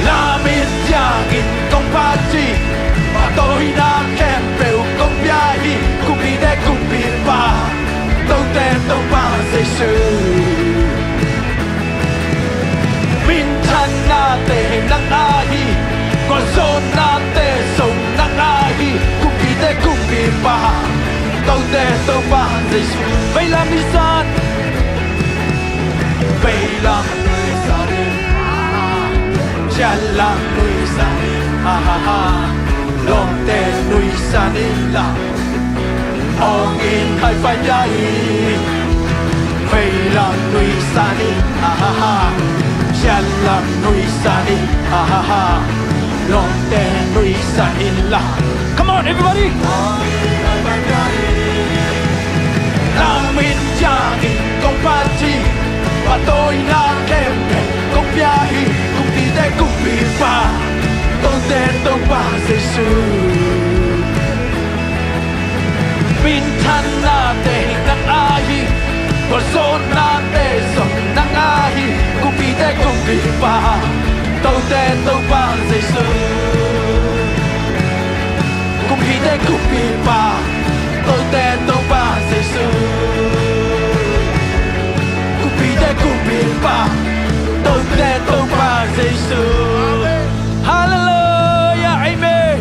Lam in ciang in kong phat hi. Pahtawina khempeuh kong pia hi. Kumpite kumpipa, Tote Topa Jesu. Minthannate hi nang a hi. Gualzawhnate zong nang a hi. Kumpite kumpipa, Tote Topa Jesu. Veilam nuihsan. Veilam nuihsan in, cian lam nuihsan in, ha ha ha. Lawmte nuihsan in la, awng in high five pia in. Veilam nuihsan in, ha ha ha. Cian lam nuihsan in, ha ha ha. Lawmte nuihsan in la. Come on, everybody. Lam in ciang in kong phat hi. Pahtawina khempeuh kong pia hi. Kumpite kumpipa, Tote Topa Jesu. Minthannate hi nang a hi. Gualzawhnate zong nang a hi. Kumpite kumpipa, Tote Topa Jesu. Kumpite kumpipa, Tote Topa Jesu. Kumpite kumpipa, Tote Topa Jesu. Halleluiah. Amen.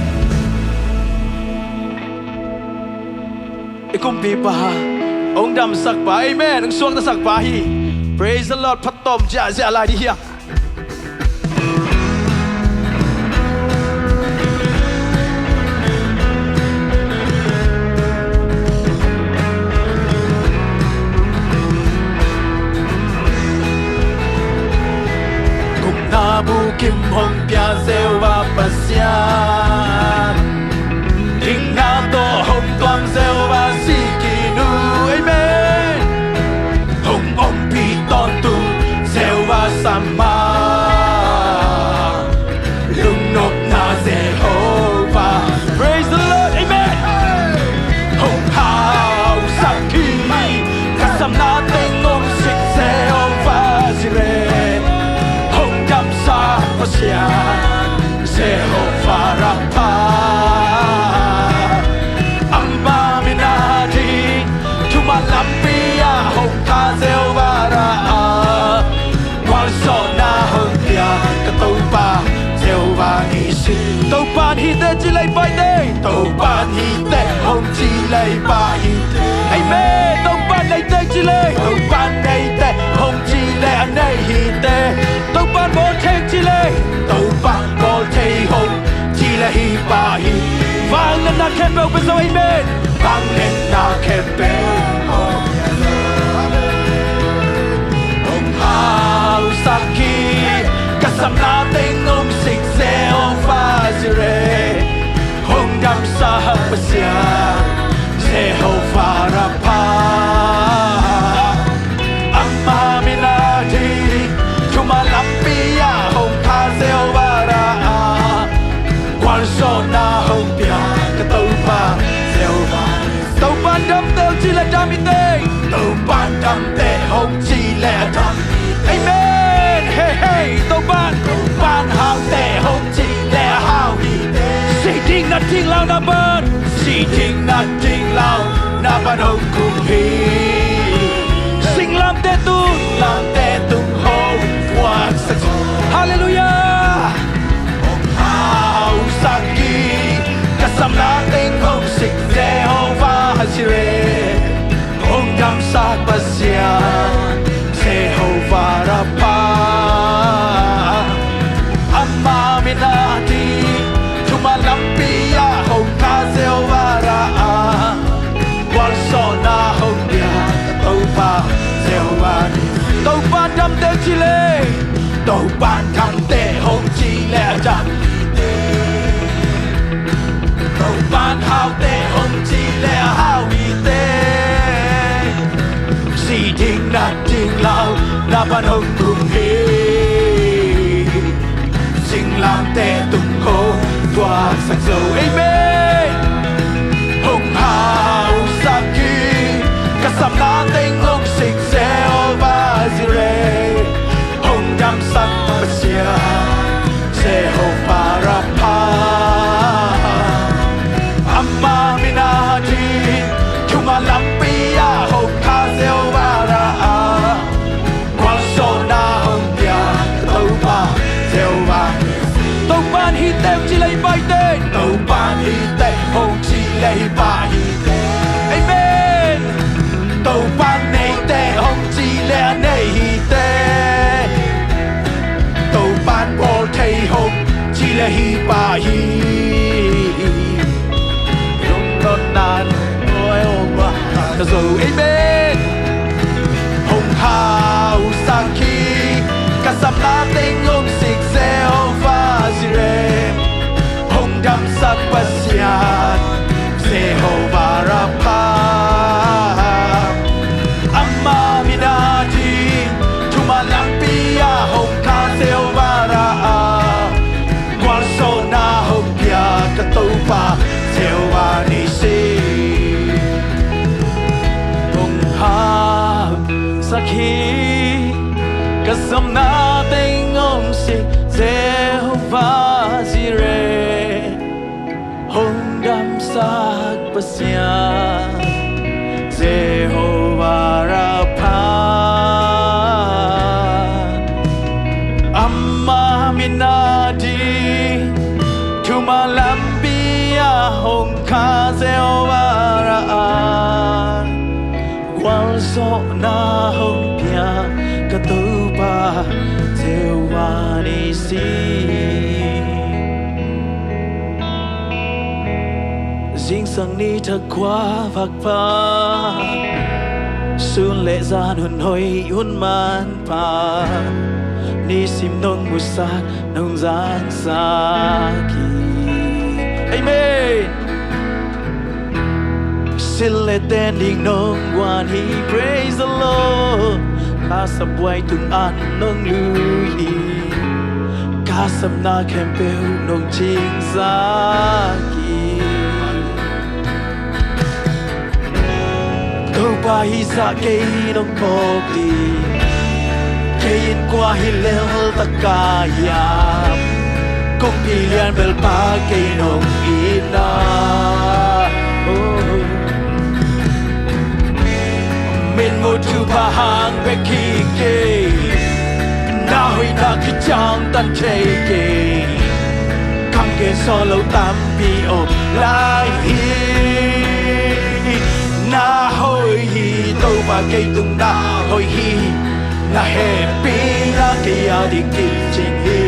I kumpipa, hong damsakpa, amen, hong suaktasakpa hi. Praise the Lord. Phatawm ziahziah lai dih hiam? Gupna bukim hong pia Jehovah Pasian, dikna tawh hong tuam Jehovah Sidkinu. Amen. Hong ompih tawntung Jehovah Shammah, lungnopna Jehovah. Praise the Lord. Amen. Hong hausak hi, ka samna teng hong sik Jehovah Jireh, hong damsak Pasian Jehovah Rapha. Ama min a ding, thuman lampi ah hong kha Jehovah Raah, gualzawhna hong pia ka Topa Jehovah Nissi. Topa'n hi teh ci lei, pai teh. Topa'n hi teh hong ci lei, pai hi teh. Amen. Topa'n nei teh ci lei. Topa'n nei teh hong ci lei, a nei hi teh. Topa'n bawl thei ci lei. Topa'n bawl thei hong ci lei, hi pai hi. Vangliatna khempeuh pia zo. Amen. Vangliatna khempeuh hong hausak hi, ka samna teng hong sik Jehovah Jireh, hong damsak Pasian Jehovah Rapha. Ama min a ding, thuman lampi ah hong kha Jehovah Raah, gualzawhna hong pia ka Topa Jehovah. Topa'n dam teh hong ci leh dam hi teh. Topa'n dam teh hong ci leh a dam. Topa'n, Topa'n haute hong ci leh a hau hi teh. Si ding na ding lo na pan, si ding na ding lo na pan hong kum hi. Singlamteh tung, singlamteh tung hong puaksak. Halleluiah. Hong hausak hi. Ka samna teng hong sik Jehovah Jireh, hong damsak Pasian Jehovah Rapha. Ama min a ding thuman lampi ah hong kha Jehovah Ra-a, gualzawhna hong pia Topa Jehovah Nissi. Topa'n damteh ci leh, Topa'n damteh hong ci leh a dam hi teh. Topa'n haute hong ci leh a hau hi teh. Si ding na ding lo na pan hong kum hi. Singlamteh tung hong puaksak zo. Amen. Hong hausak hi. Ka samna teng hong sik Jehovah Jireh, hong damsak Pasian Jehovah Rapha. Ama min a ding thuman lampi ah hong kha Jehovah Ra-a, gualzawhna hong pia Topa Jehovah. Topa'n hi teh hong ci leh hi pah hi teh. Topa'n hi teh hong ci leh hi pah hi teh. Amen. Topa'n nei teh hong ci leh a nei hi teh. Topa'n bawl thei hong ci leh hi pah hi. Lungdamna tawh hong va ka zo. Amen. Hong hausak hi. Ka samna teng hong sik Jehovah Jireh, hong damsak Pasian Jehovah Rapha. Ama min a ding thuman lampi ah hong kha Jehovah Ra-a, gualzawhna hong pia ka Topa Jehovah Nissi. Hong hausak hi. Ka samna teng hong sik Jehovah Jireh, hong damsak Pasian Jehovah Rapha. Ama min a ding thuman lampi ah hong kha Jehovah Ra-a, gualzawhna hong pia ka Topa Jehovah Nissi. Zingsang ni thak khua vak pha, sun le zan hun hoih hun man pha, nisim nong musak nong zangsak hi. Amen. Sin le ten ding nong guan hi. Praise the Lord. Kha sap buai tung an nong lui hi. Kha sapna khempeuh nong cingsak hi. Topa hih zah kei nong phawk ding, kei in kua hi lel taka hiam? Kongpi lian bel pa kei nong itna. Oh. Min muh thupha hang bek hi kei, na hoihna khit ciang tan thei kei. Kam gen sawh lo tampi om lai hi. Na hoih hi, Topa kei tung na hoih hi. Na hehpihna kei a ding kicing hi.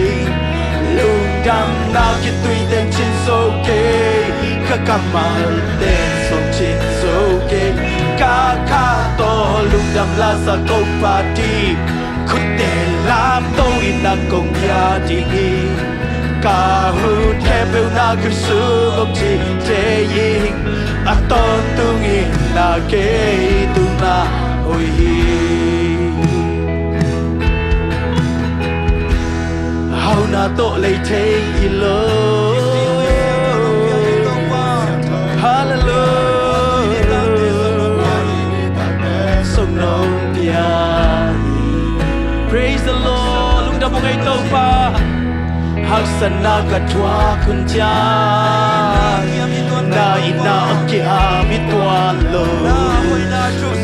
Lungdamna khitui teng cin zo kei. Ka kammal teng sawng cin zo kei. Ka kha tawh lungdam la sa kong pati. Khutte lamto in na kong pia ding hi. Ka hun khempeuh na khutsung om cih thei ing. A tawntungin na kei tung na hoih hi. Hauhna tawh lei thei hi lo. Hallelujah. Song nong pia hi. Praise the Lord. Dam ung ei Topa. Haksatna ka thuak hun ciang, na itna a kiam hi tuan lo.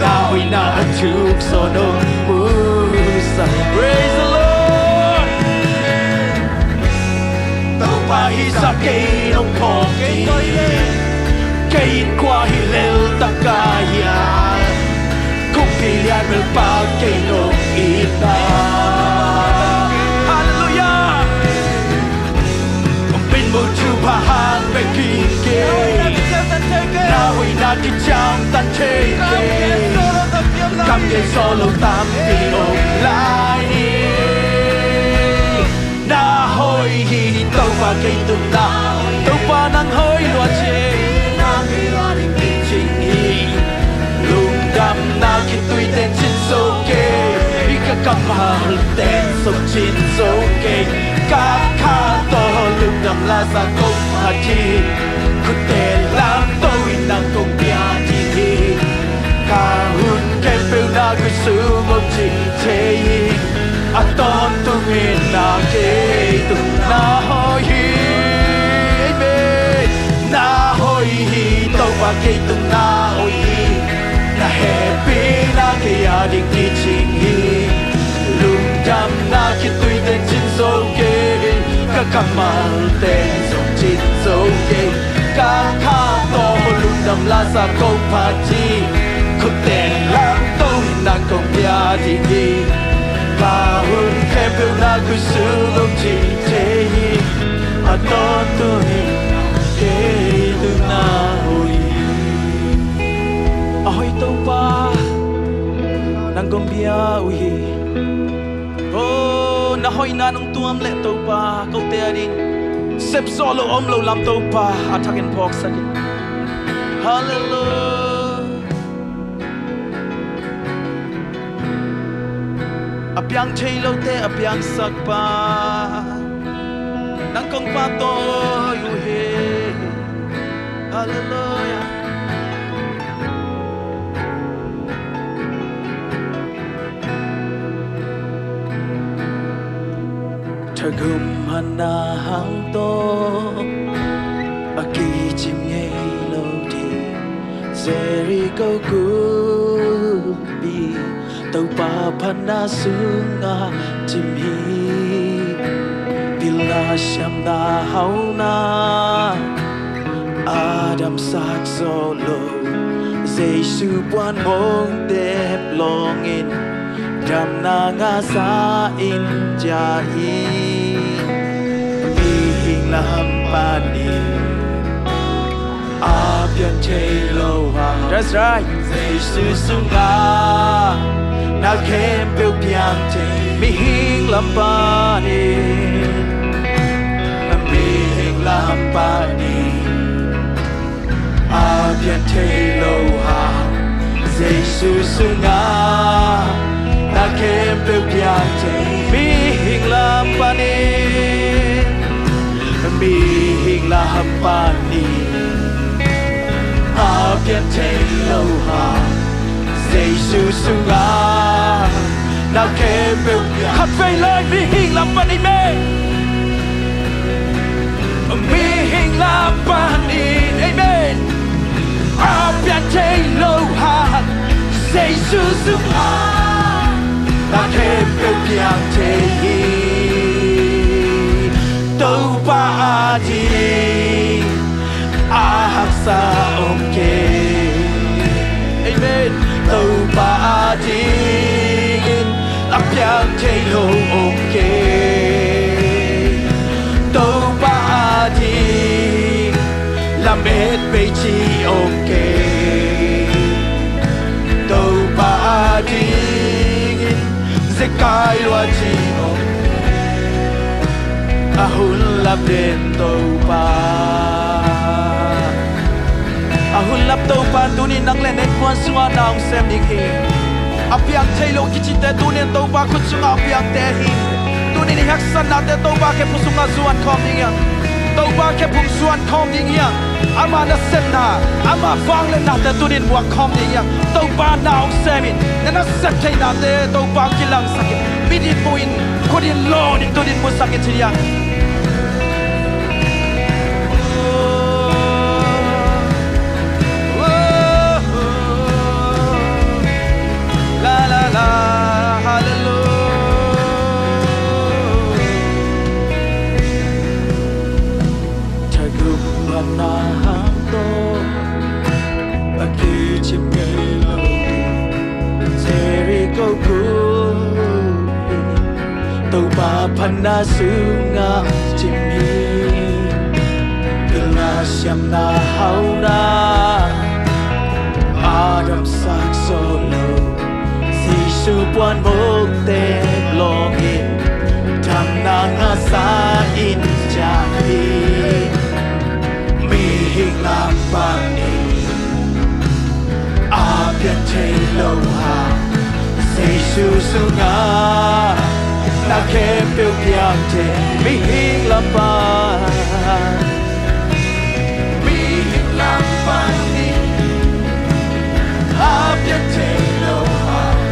Na hoihna a thuk sawn hong musak. Praise the Lord. Topa hihsa kei nong phawk kei. Kei in kua hi lel taka hiam? Kumpi lian melpa kei nong itna. Halleluiah. Min mu thupha hang bek hi kei. Na hoihna kiciamtan thei kei. Kam kei sawh lo tampi om lai hi. Na hoih hi Topa kei tung na. Topa nang hoih lua ci. Lungdamna khitui ten cin zo kei. Hi ka kammal ten song cin zo kei. Ka kha tawh lungdam la sa kong phat hi. Khut ten lamto in nang kong pia ding hi. Ka hun khempeuh na khutsung om ci thei hi. A tawntung in na kei tung na hoih hi. Amen. Na hoih hi Topa kei tung na hoih hi. Na hehpihna kei a ding kicing hi. Lungdamna khitui ten cin zo kei. Ka kammal ten zong cin zo kei. Ka kha tawh lungdam la sa kong phat hi. Khut ten lamto in nang kong pia ding hi. Ka hun khempeuh na khutsung om ci thei hi. A tawntung in kei tung na hoih hi. A hoih Topa nang kong pia uh hi. Oh, na hoihna nong tuam leh Topa, kote a ding sepzawh lo om lo lam Topa a thakin phawksak in. Halleluiah. A piang thei lote a piangsak pa, nang kong pahtawi uh hi. Halleluiah. Thagum hana hang tawh a kicim ngei lo ding Jericho kumpi, Topa phatna sungah cim hi. Pilna siamna hauna a damsak zawh lo Jesu puan hong tep lawngin damna ngahsa in ciah hi. Mihing lam panin a pian thei lo hang. That's right. Jesu sungah na khempeuh piang thei. Mihing lam panin, mihing lam panin a pian thei lo hang. Jesu sungah na khempeuh piang thei. Mihing lam panin, mihing lam panin a pian thei lo hang. Jesu sungah na khempeuh piang. Khatvei lai mihing lam panin me. Mihing lam panin, amen. A pian thei lo hang, Jesu sungah na khempeuh piang thei hi. Topa ading a haksa om kei. Amen. Topa adingin a piang thei lo om kei. Topa ading lamet bei ci om kei. Topa adingin zekai lua ci om kei. A hun lap den Topa. A hun lap Topa tunin nang le nang innkuan sungah na hong sem ding hi. A piang thei lo kicite tunin Topa khut sungah a piangte hi. Tunin i haksatnate Topa khephung sungah zuan khawm ding hi hang. Topa khephung zuan khawm ding hi hang. Ama nasepna, ama vangliatnate tunin muak khawm ding hi hang. Topa na hong semin, na nasep theihnate Topa kilangsakin. Mit in mu in, khut in lawng in, tun in musak in ci diak. La, la, la, hallelujah. Thakum phatna hang tawh a kicim ngei lo Jericho khuk hi, Topa phatna sungah cim hi. Pilna siamna hauhna a damsak sawh lo Jesu puan mawk tep lawngin damna ngahsa in ciah hi. Mihing lam panin a piang thei lo hang Jesu sungah na khempeuh piang thei. Mihing lam pan, mihing lam panin a piang thei lo hang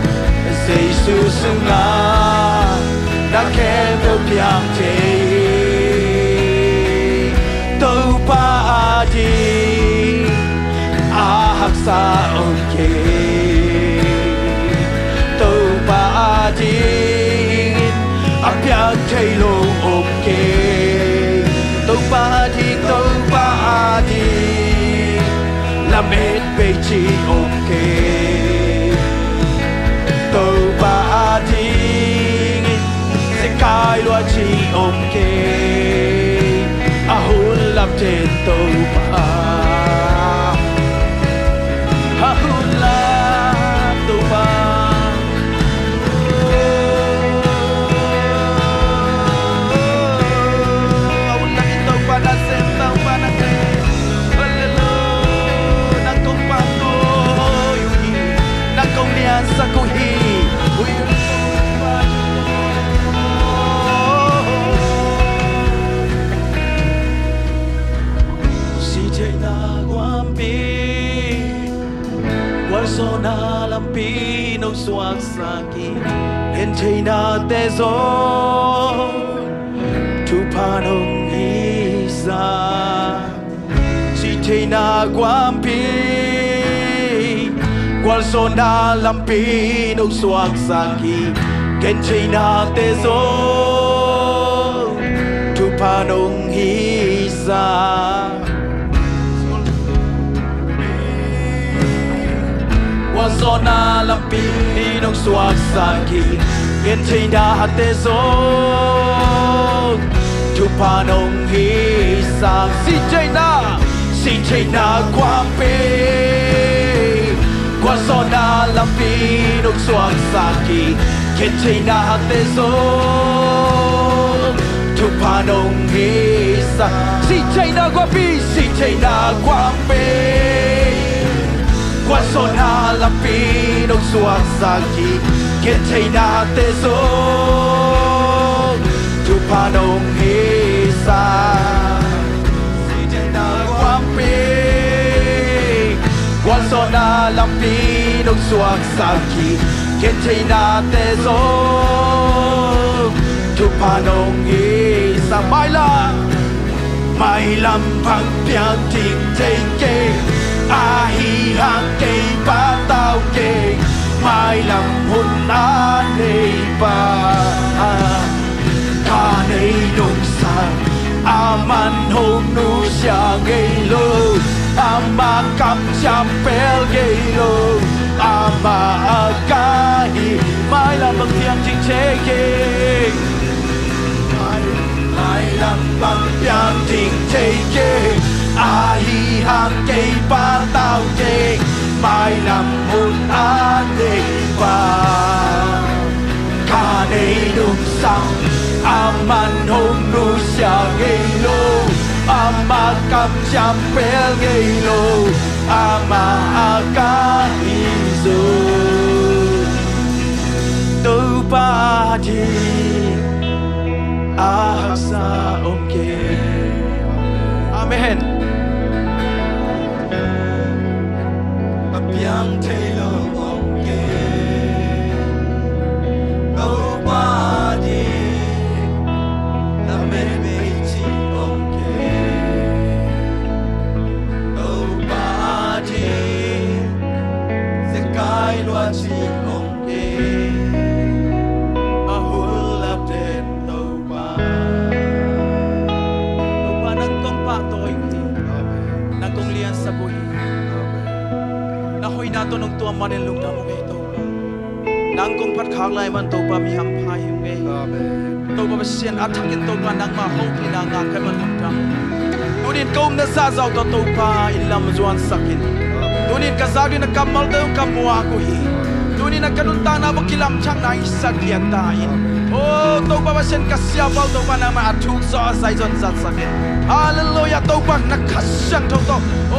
Jesu sungah na khempeuh piang thei. Topa ading a haksa om kei. Topa ading a piang thei lo om kei. Topa ading, Topa ading lamet bei ci om kei. Topa ading zekai lua ci om kei. A hun lam ten Topa, a hun lam Topa. A hun lam in Topa na sem, Topa na sem. Hallelujah. Nang kong pangkoi uh hi, nang kong liansak uh hi. Sihtheihna guampi, gualzawhna lampi nong suaksak hi. Gentheihnate zong thupha nong hisa. Sihtheihna guampi, gualzawhna lampi nong suaksak hi. Gentheihnate zong thupha nong hisa. Gualzawhna lampi nong suaksak hi. Gentheihnate zong thupha nong hisa. Sihtheihna, sihtheihna guampi, gualzawhna lampi nong suaksak hi. Gentheihnate zong thupha nong hisa. Sihtheihna guampi, sihtheihna guampi, gualzawhna lampi nong suaksak hi. Gentheihnate zong thupha nong hisa. Sihtheihna guampi, gualzawhna lampi nong suaksak hi. Gentheihnate zong thupha nong hisa. Mailam, mailam bang piang ding thei kei, ahi hang kei patau kei. Mailam hun a nei pa, ka nei nungsang, aman hong nusia ngei lo, ama kamciam pel ngei lo, ama a ka hi. Mailam bang piang ding thei kei, mailam bang piang ding thei kei, ahi hang kei patau kei. Mailam hun a nei pa, ka nei nungsang, aman hong nusia ngei lo, ama kamciam pel ngei lo, ama a ka hi zo. Topa ading a haksa om kei. Amen. A piang thei lo om kei. Topa nong tuam manin lungdam ung ei Topa. Nang kong phat khak lai man Topa mi hampha hi ung ei. Amen. Topa Pasian a thakin Topa nangmah hopihna ngah ka man lungdam. Tunin ka umna zahzah tawh Topa in lam zuansak in. Amen. Tunin ka zak ding a kammalte hong ka muak uh hi. Tunin a ka nuntakna va kilamthak nangsak giat ta in. O Topa Pasian ka siapa uh Topa nangmah a thuk zaw a zai zon zatsak in. Halleluiah Topa na Kha Siangtho tawh. O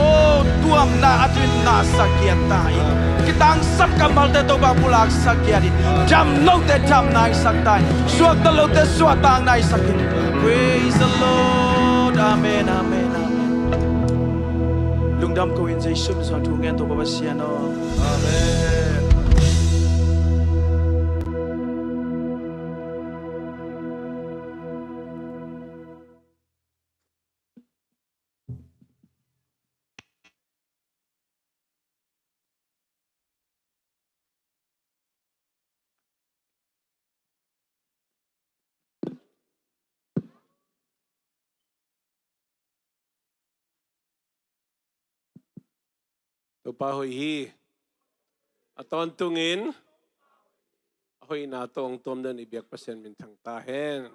tuamna a tuin ngahsak giat ta in. Kitangsam kammalte Topa pulaksak giat in. Dam lote dam naisak ta in. Suakta lote suakta naisak in. Praise the Lord. Amen, amen, amen. Lungdam ko in Jesu min suang thu ngen Topa Pasian aw. Amen. Topa hoih hi. A tawntungin a hoihna tawh hong tuam den i biak Pasian minthang ta hen.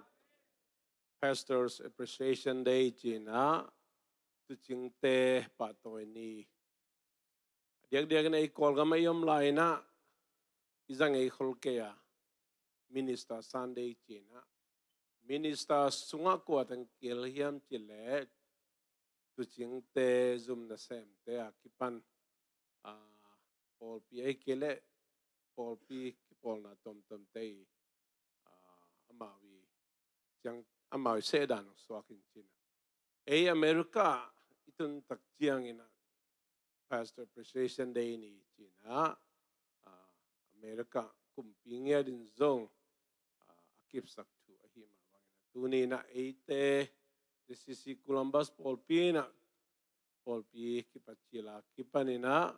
Pastors Appreciation Day ci-in ah tuucingte pahtawi ni. A diakdiak in ah i Kawlgam ah i om lai-in ah i za ngei khol kei a Minister Sunday ci-in ah, minister sungah kua teng kihel hiam cih leh tuucingte, zum nasemte a kipan, a, pawlpi ahih kei leh pawlpi kipawlna tuamtuamte i, a, amau i ciang, amau i sehdan hong suak in ci-in ah. Ei America i tun tak ciangin ah Pastor Appreciation Day ni ci-in ah, ah, America kumpi ngiat in zong, ah, a kipsak thu ahih mah bangin ah tuni-in ah eite J C C Columbus pawlpi in ah pawlpi kipat cil a kipanin ah,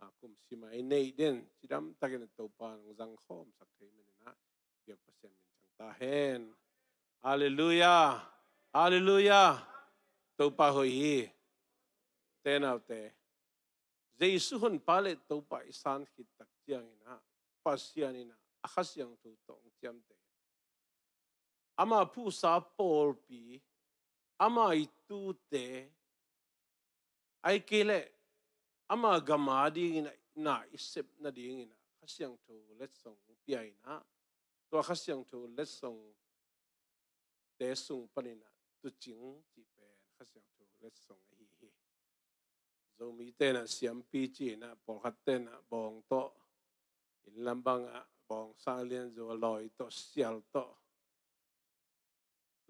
ah, kum sim a i neih den cidam takin ah Topa in hong zangkhawmsak thei manin ah biak Pasian minthang ta hen. Halleluiah. Halleluiah. Topa hoih hi. Te naute, Jesu honpa le Topa i san khit tak ciangin ah Pasian in ah a Kha Siangtho tawh hong ciamteh. Ama phuhsa pawlpi, ama i tuute, ahih kei leh ama gam a dingin ah na i sep nadingin ah Kha Siangtho letsong pia in ah, tua Kha Siangtho letsongte sung panin ah tuucing cih pen Kha Siangtho letsong ahi hi. Zomite in ah siampi ci-in ah, pawlkhatte in ah bawng tawh, inn lam bang ah bawng sang lianzaw, lawi tawh, sial tawh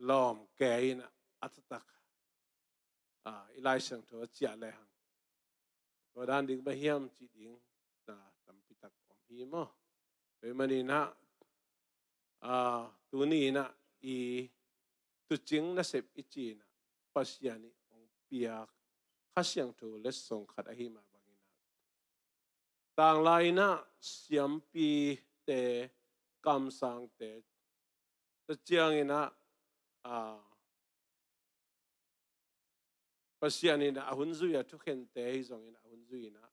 lawm kei in ah a taktak, ah, i Lai Siangtho a ciah lehang tua dan ding bang hiam cih ding na tampi tak om hi maw. Tua ahih manin ah, ah, tuni-in ah i tuucing nasep i ci-in ah Pasian in hong piak Kha Siangtho letsong khat ahih mah bangin ah tanglai-in ah siampite, kamsangte, tua ciangin ah, ah, Pasian in ah a hun zui a thukhente ahi zongin ah, a hun zui in ah,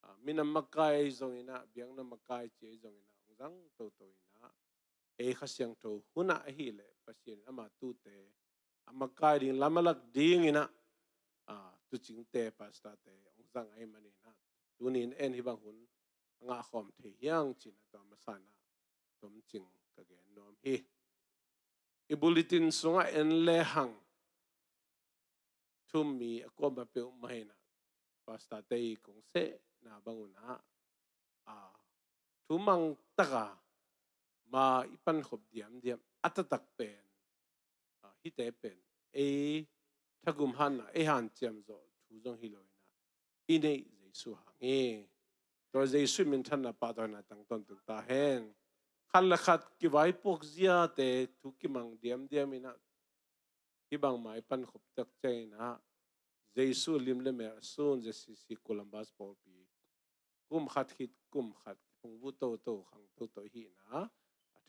ah, minam makai ahi zongin ah, biakna makai ci ahi zongin ah hong zang toto in ah, ei Kha Siangtho hun ah ahih leh Pasian in ama tuute a makai ding, lam a lak dingin ah, ah, tuucingte, pastorte hong zang ahih manin ah, tuni-in en hih bang hun a ngahkhawm thei hiang ci-in ah tua masa in ah tomcing ka gen nuam hi. I bulletin sungah en lehang thu-um mi a kuamah peuhmah in ah pastorte i kong sehna bang un ah, ah, thumang taka ma i pankhop diamdiam a taktak pen, ah, hihte pen ei thagum hanna, ei hanciam zawh thu zong hi lo in ah, i neih Jesu hang hi. Tua Jesu minthanna, pahtawina tang tawntung ta hen. Khat le khat kivaipuak ziate thu kimang diamdiam in ah, hih bangmah i pankhop tak ciangin ah Jesu lim le mel a sun J C C Columbus pawlpi kum khat khit kum khat kiphungvuh toto, khang toto i hihna a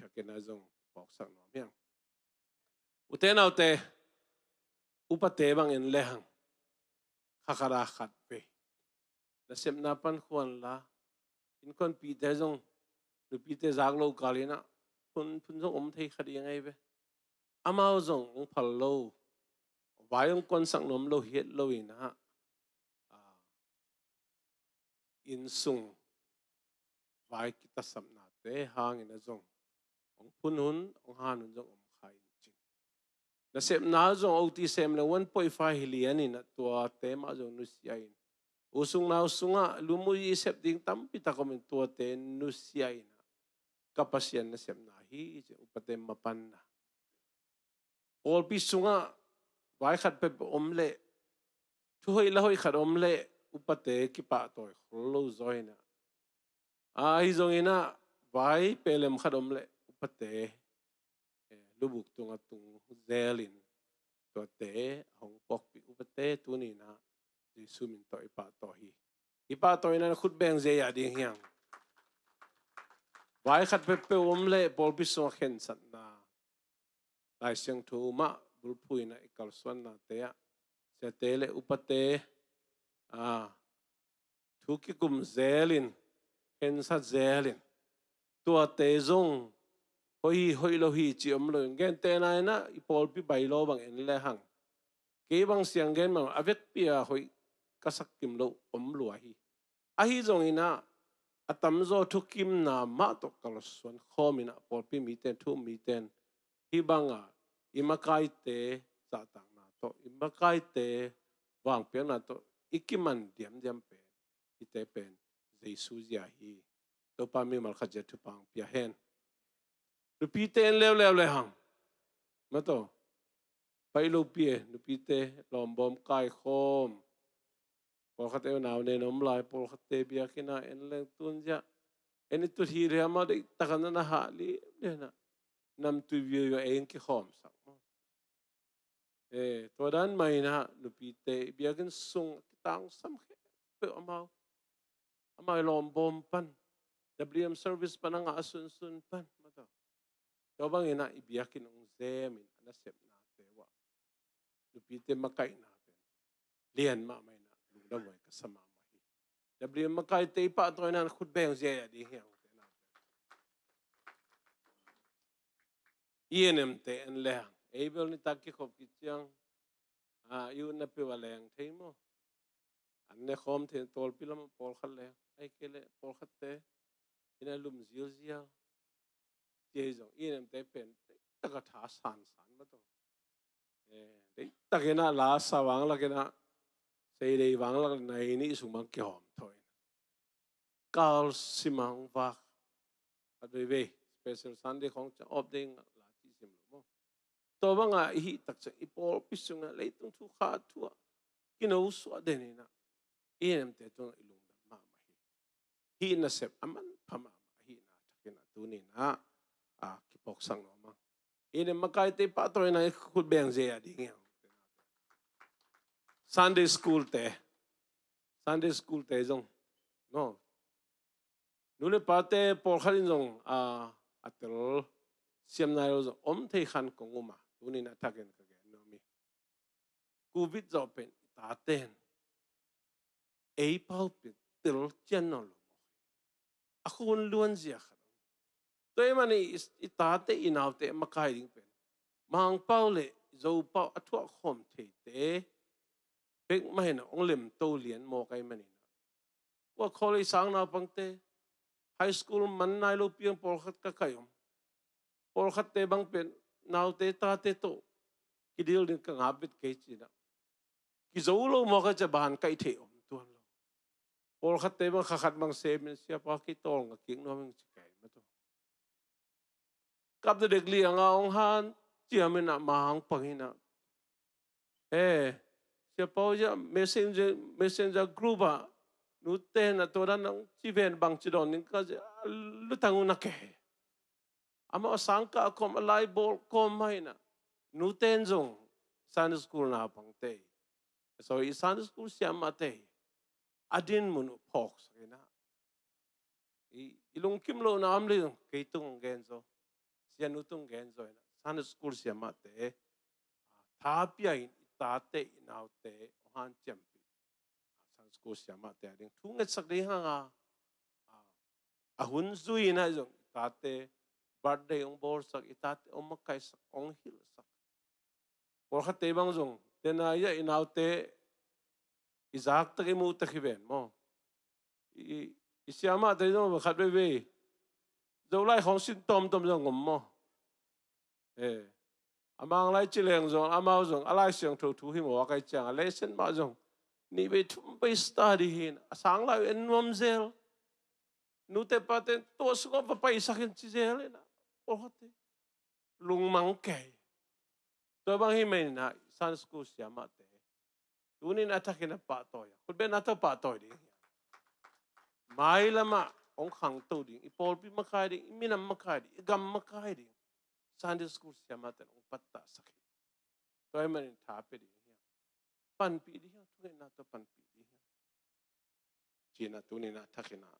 thakin ah zong phawksak nuam hi hang. Ute naute, upate bang en lehang kha khat a khat vei nasepna pan khua inla, Innkuanpihte zong nupite zak lo kal inah phunphun zong om thei kha ding ahi ve. Amau zong hong phal lo, vai hong kuansak nuam lo hi het lo inah, ah, innsung vai kitasapnate hangin a zong hong phun hun, hong han hun zong om kha in cin. Nasepna zong oti sem le one point five hi lian inah tuate mah zong nusia in, u sung nau sungah lum uh i sep ding tampi tak om in tuate nusia inah ka Pasian nasepna hi ci upate mapanna. Pawlpi sungah vai khat peuhpeuh om leh, thu hoih la hoih khat om leh upate kipahtawi khol lo zaw inah, ahi zong inah vai pelem khat om leh upate, eh, lubuk tungah tung zel in tuate a hong puakpih upate tuni inah Jesu min tawh i pahtawi hi. I pahtawi inah na khut beng zia a ding hiang. Vai khat peuhpeuh om leh pawlpi sungah khensatna, Lai Siangtho mah bulphuh inah i kalsuannate ah siate le upate, ah, thu kikum zel in, khensat zel in, tuate zong hoih hi hoih lo hi ci om lo in, gentehna inah i pawlpi bylaw bang en le hang, kei bang siang gen mah a vekpi a hoih ka sak kim lo om lua hi. Ahi zong inah a tamzaw thukimna mah tawh kalsuan khawm inah pawlpi mite in, thu mite in hih bangah i makaite zahtakna tawh, i makaite vangpiakna tawh i kiman diamdiam pen, hihte pen Jesu zia hi. Topa mimal khat zia thupha hong pia hen. Nupite en leuleu le hang. Mataw, pai lopi e, nupite lawmbawm kaikhawm. Pawlkhat e nau nen om lai, pawlkhatte biakinn ah en leng tun ziah en i tut hi leh amah deihtak a na hah liamliam ah namtui viuviu ei in kikhawmsak maw? Eh, tua dan mah inah nupite i biakinn sung a kitangsam khempeuh amau, amau i lawmbawm pan, W M service pan a ngah a sunsun pan, mataw. Tua bang inah i biakinn hong zem in a nasepnate uah nupite makaihna pen lian mahmah inah lungdam huai ka sa mahmah hi. W M makaite i pahtawina khut beng zia a ding hiang. I E N M te en leng, ei bel nitak kikhop kiciang, ah, i utna peuh a leng thei maw? An ne khawm thei, tawlpi lamah pawlkhat leng, ahih kei leh pawlkhatte inn ah lum zialzial. Tua hi zong E N M te pen deihtak a tha sansan mataw. Eh, deihtak inah la sa vanglak inah, seidei vanglak nai nih sung bang kihawm thaw inah, kal simang vak. A veivei special Sunday khawng ciang off day ngah la cih sim lo maw? Tua bangah i hih tak ciang i pawlpi sungah leitung thu kha thu ah kino suah den inah E N M te tungah i lungdam mahmah hi. Hih nasep a manpha mahmah ahihna thakin a tuni inah, ah, kiphawksak nuam ang. E N M makaite pahtawina i khut beng zia a ding hiang. Sunday school te, Sunday school te zong, no, nu le pate pawlkhat in zong, ah, a tel siam nai lo zong om thei khan kong um a, tuni inah thakin ka gen nuam hi. Covid zawh pen i taten ei pau pen tel cian nawn lo mawk hi. A khun luan zia khat. Tua ahih manin i, i tate i naute makai ding pen Mangpau le Zopau a thuak khawm theite bek mah inah hong lemto lian mawk ahih manin ah, kua college sang naupangte, high school man nai lo piang pawlkhat ka kaih om. Pawlkhatte bang pen naute tate tawh kidil ding ka ngap vet kei ci inah kizo lo mawk a, ca ban kaih thei om tuan lo. Pawlkhatte bang kha khat bang sem in, Siapa, kei tawlnga kik nuam ing ci kei mataw. Kap na dek liang a hong hanciam inah ma hong pang inah, eh, Siapa, Messenger, Messenger group ah nute inah tua dan hong ci ven, bangci dawn ding ka ci a, lutang uh na kei. Amau a sangkah kawm, a lai bawl kawm mah inah nute in zong Sunday school naupangte, sorry, Sunday school siamahte a dinmun uh phawksak inah, i, i lungkim lohna om leh zong kei tung hong gen zaw, sianu tung hong gen zaw inah Sunday school siamahte tha pia in i tate i naute hong hanciampih. Sunday school siamahte a ding thu ngetsak ding hang a, a, a hun zui-in ah zong i tate birthday hong bawlsak, i tate hong makaisak, hong hilhsak. Pawlkhatte bang zong, tena ia i naute i zaktak i muhtak hi ven maw. I, i siamahte zong khat veivei Zolai khawng sin tawmtawm zong om maw. Eh, a Manglai ci leng zong, amau zong a Lai Siangtho thu hi maw a kai ciang a lesson mah zong nih vei thum vei study hi-in a sang lai en nuam zel. Nute pate tua sungah va paisak in ci zel in a, pawlkhatte lungmang kei. Tua bang hi manin ah Sunday school siamahte tunin a thakin a pahtawi a, khutbetna tawh pahtawi ding hi. Mailamah hong khangto ding, i pawlpi makai ding, i minam makai ding, i gam makai ding Sunday school siamahte hong pattahsak hi. Tua hi manin tha pia ding hi. Panpih ding hi, thungetna tawh panpih ding hi. Ci-in a tunin a thakin a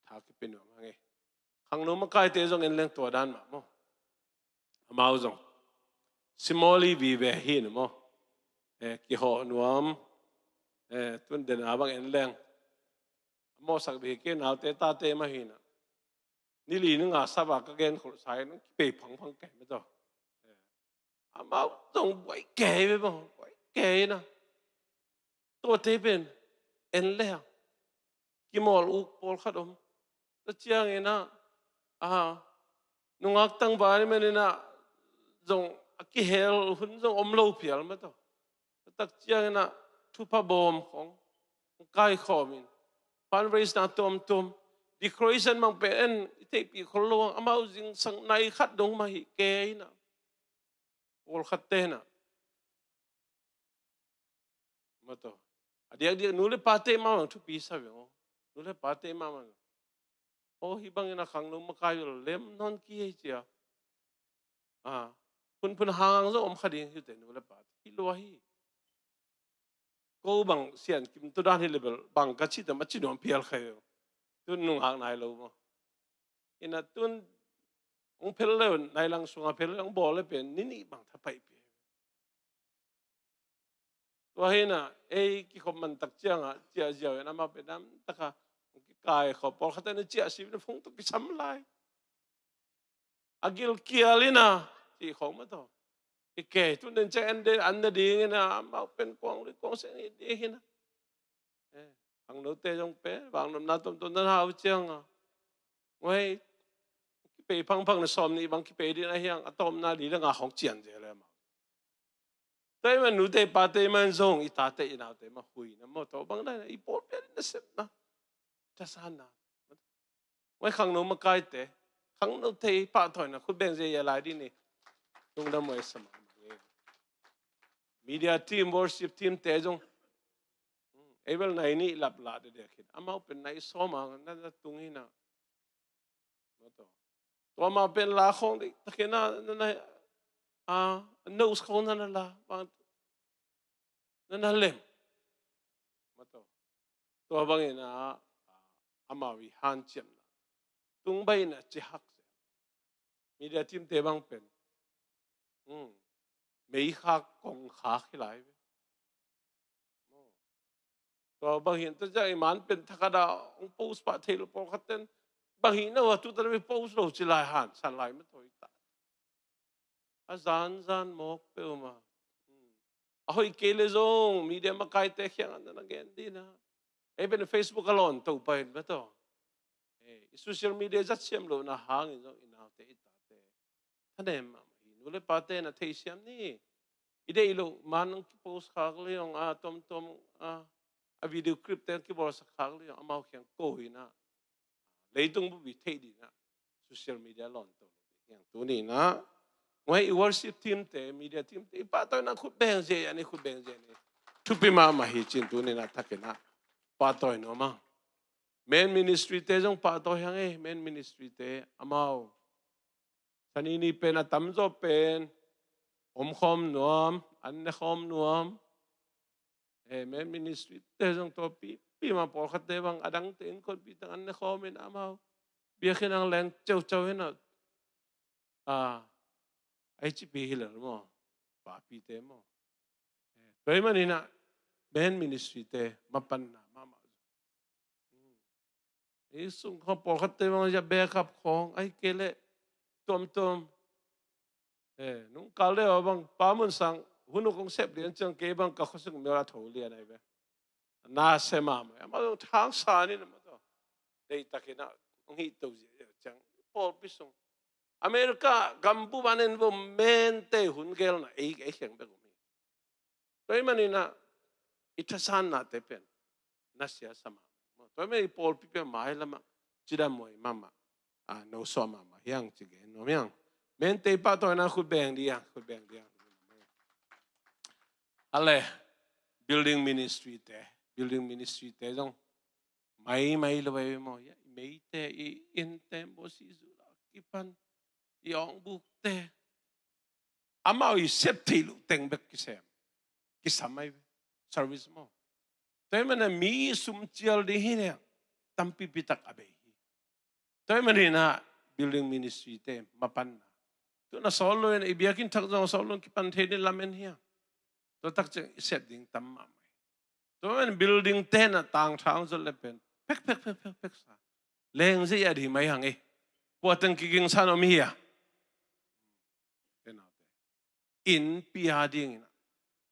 tha kipia nuam hang e. Khangno makaite zong en leng tua dan mah maw. Amau zong simoli vive hi na maw. Eh, kihawh nuam. Eh, tun den a bang en leng a mawhsak ve hi kei, naute tate mah hi na. Ni li ni nga sap a ka gen khol sa in kipei phangphang kei mah tawh. Eh, amau zong buai kei ve maw, buai kei na. Tuate pen en le a kimawl uk pawlkhat om. Tua ciangin ah, a, nungak tangval i manin ah zong a kihel hun zong om lo phial mah tawh. Tua tak ciangin ah thupha bawm khawng hong kaikhawm in, fundraise na tuamtuam, decoration bang pen en i theihpih khol lo ang, amau zingsang nai khat dong mah hi kei na. Pawlkhatte na. Mah tawh. A diakdiak nu le pate mahmah thupi sa ve aw. Nu le pate mahmah. Aw, hih bangin a khangno makai uh lem nawn kei ei cia. A, phunphun hang zong om kha ding hi uh teh nu le pate. Hi lua hi. Ko bang Sian Kim tu dan hi le bel bang ka cih tam a ci nuam phial kha hi uh. Tun nungak nai lo maw. Ina tun hong phel le nai lang sunga phel le hong bawl le pen ni nih bang thapaih pi. Tua hi na, ei kikhop man tak ciangah ciah ziau in amah pen dam taka hong kikai khop, pawlkhat in ciah sip in phung tawh kisam lai. A gilkial in a cih khawng mah tawh. I kei tun den ciang en den an na ding in a, amau pen kuang lui kuang seng hi ding hi na. Eh, khangnote zong pen vangnopna tomtom nan hau ciang a, ngoi, kipei phangphang na sawm nih bang kipei ding a hiang, a tawpna li le nga khawng cian zel e mah. Tua i man nute pate man zong i tate i naute mah huina maw, tua bang na i pawl pian na sepna, tasanna. Ngoi khangno makaite, khangnote i pahtawina khut beng zia ia lai ding ni. Lungdam ngoi sa mahmah ngei. Media team, worship team te zong, hmm, ei bel nai nih lap lah dede khin. Amau pen nai sawm a na, na tung hi na. Tua mah pen la khawng dei takin a, na, na, a, nose khawng na, na la, bang, na, na lem. Mah tawh. Tua bangin a, amau i hanciamna tung baih in a ci hak sia. Media team te bang pen, hmm, mei khak kong khak hi lai ve. Tua bang hi in tua ciang i man pen thakhat a hong post pah thei lo, pawlkhat ten bang hi na uh a tutan a mi post lo ci lai, hansan lai mah tawh hi ta. A zanzan mawk peuhmah. A hoih kei le zong media makaite kiangah na na gen ding a. Ei pen Facebook a lawn to pah in mah tawh. Eh, i social media zat siam lohna hangin zong i naute i tate thanem mahmah hi. Nu le pate na theisiam ni. I deih loh man hong kipost khak le hong a, tomtom a, a video clip te hong kibawlsak khak le hong amau kiang ko hi na. Leitung bup i theih ding a, social media lawn to lo ding hiang tuni na. Ngoi i worship team te, media team te, i pahtawina khut beng zia ni, khut beng zia ni. Thupi mahmah hi cin tuni na thakin a pahtawi nuam a. Men ministry te zong pahtawi hang e, men ministry te amau. Sanini pen a tamzaw pen omkhawm nuam, an nekhawm nuam. Eh, men ministry te zong tua pipi mah, pawlkhatte bang a dangte innkuanpih tang an nekhawm in amau biakinn ang leng ceuceu hi na. A, a hi cipi hi lel maw? Papite maw? Eh, tua hi manin a men ministry te mapanna mahmah. Ei sung khawng pawlkhatte bang zia backup khawng, ahih kei leh tuamtuam. Eh, nung kal deuh a bang Pa Mun Sang hun uh kong sep lian ciang kei bang ka khuasung mel a tho lian ahi ve. Na se mahmah. Amah zong thangsan in amah tawh deihtakin ah hong hih to zia ciang pawlpi sung. America gambup ah en vo, mente hun gelna ei, ei kheng bek om hi. Tua ahih manin ah i thasannate pen nasia sa mahmah. Tua ahih manin i pawlpi pen mailam ah cidam huai mahmah, ah, nosuah mahmah hi hang ci gen nuam hi hang. Mente i pahtawina khut beng ding hi hang, khut beng ding hi hang. Ale, building ministry te, building ministry te zong maimai lo ei maw, i meite, i innte, mawsi zula kipan i awngbukte, amau i sep theih loh teng bek kisem, kisam ahi ve. Service maw. Tua ahih manin ah mi sum cial ding hi leh tampipi tak a bei hi. Tua ahih manin ah building ministry te mapanna, tu-in ah sawl lo in, i biakinn thak zong sawl lo in kipan thei ding lamen hi a. Tua tak ciang i sep ding tam mahmah hi. Tua ahih manin building te in ah tangtha hong zot leh pen pek, pek, pek, pek, pek sa. Leng zei a ding mai hang e. Kua teng kigingsa om hi a. Innpi a dingin ah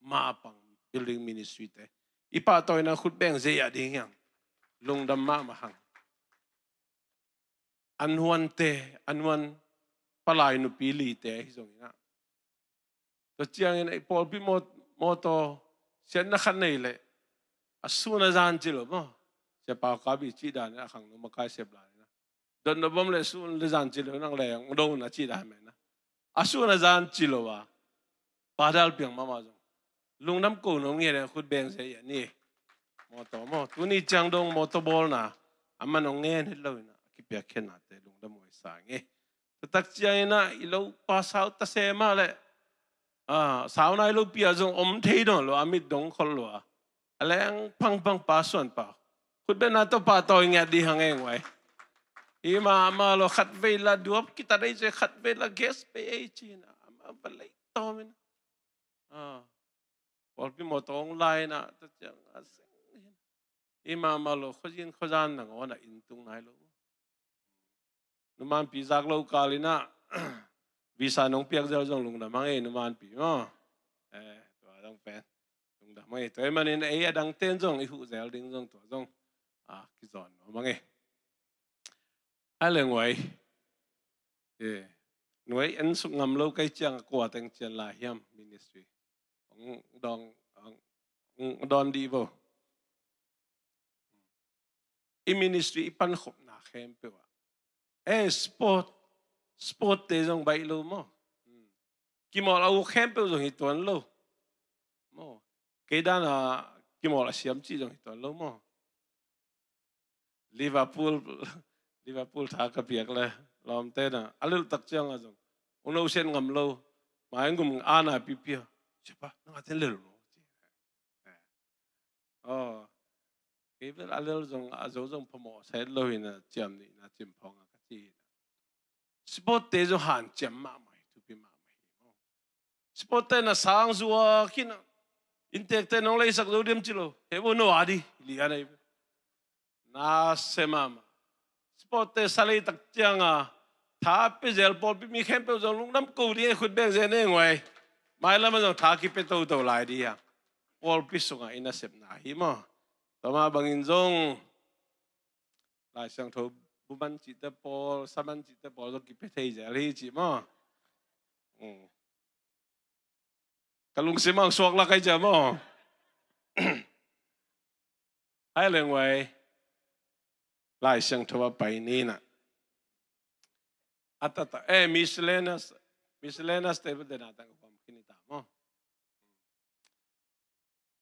mapang building ministry te i pahtawina khut beng zei a ding hi hang. Lungdam mahmah hang. An huante, an huan palai nupi lite hi zongin ah, tua ciangin ah i pawlpi mawtaw siatna khat nei leh a sun a zan ci lo maw. Sia Pau Kap i cih danin a khangno makai sep lai na, dotna bom leh sun le zan ci lo, nang leng dong na cih dan mai na. A sun a zan ci lo a, Pa Dal Piang mahmah zong lungdam ko nuam ngen e, khut beng zei a ni. Mawtaw maw, tuni ciang dong mawtaw bawlna amah nong ngen het lo in ah, a kipiakkhiatnate lungdam huai sa ing e. Tua tak ciangin ah i lopa sau ta se mah leh, ah, sau nai lopi ah zong om thei nawn lo, a mit dong khol lo a, a leng pangpang Pa Suan Pau, khut bengna tawh pahtawi ngiat ding hang e nguai. Hi mahmah lo, khatvei la duap kitat ei ci, khatvei la gas pay ei ci in ah, amah va lei tawm in ah, ah, pawlpi mawtaw hong lai in ah, tua ciang a seng hi in ah. Hi mahmah lo, khuazin khuazan nangawn ah inn tung nai lo. Numanpi zak lo kal in ah visa nong piak zel zong lungdam hang e, Numanpi maw. Eh, tua zong pen lungdam hang e. Tua ahih manin ei a dangte'n zong i huh zel ding zong tua zong, ah, kizawn nuam hang e. Hai le nguai. Eh, nuai en suk ngam lo ka hih ciang a kua teng cian lai hiam ministry? Hong dawng, hong, hong dawn dih vo. I ministry i pankhopna khempeuh ah, eh, sport, sport te zong baih lo maw. Hmm. Kimawl a uk khempeuh zong hi tuan lo maw. Kei dan a kimawl a siam cih zong hi tuan lo maw. Liverpool, Liverpool tha ka piak le lawmte na a lelh tak ciang a zong ung lo sian ngam lo. Mai ngum ana pipia. Siapa, nang a ten lel lo. Aw, kei bel a lel zong a zo zong phamawh sa het lo hi na, ciam nih na cim phawng a ka ci hi na. Sport te zong hanciam mahmah hi, thupi mahmah hi. Sport te na sang zuak hi na, inntekte nong leisak zo diam ci lo. He bo no a di lian ahi. Na se mahmah. Sport te sa lei tak ciang a tha pe zel pawlpi mi khempeuh zong lungdam ko ding e, khut beng zel ne nguai. Mailam a zong tha kipe toto lai ding a, pawlpi sungah i nasepna hi maw. Tua mah bangin zong Lai Siangtho bu man cihte pawl, sa man cihte pawl zong kipe thei zel hi cih maw. Hmm. Ka lungsim ah suak lak ahi ciah maw. Hai le nguai, Lai Siangtho a pai ni na. A tata, eh, miscellaneous, miscellaneous te bel dena tang huam khin i ta maw.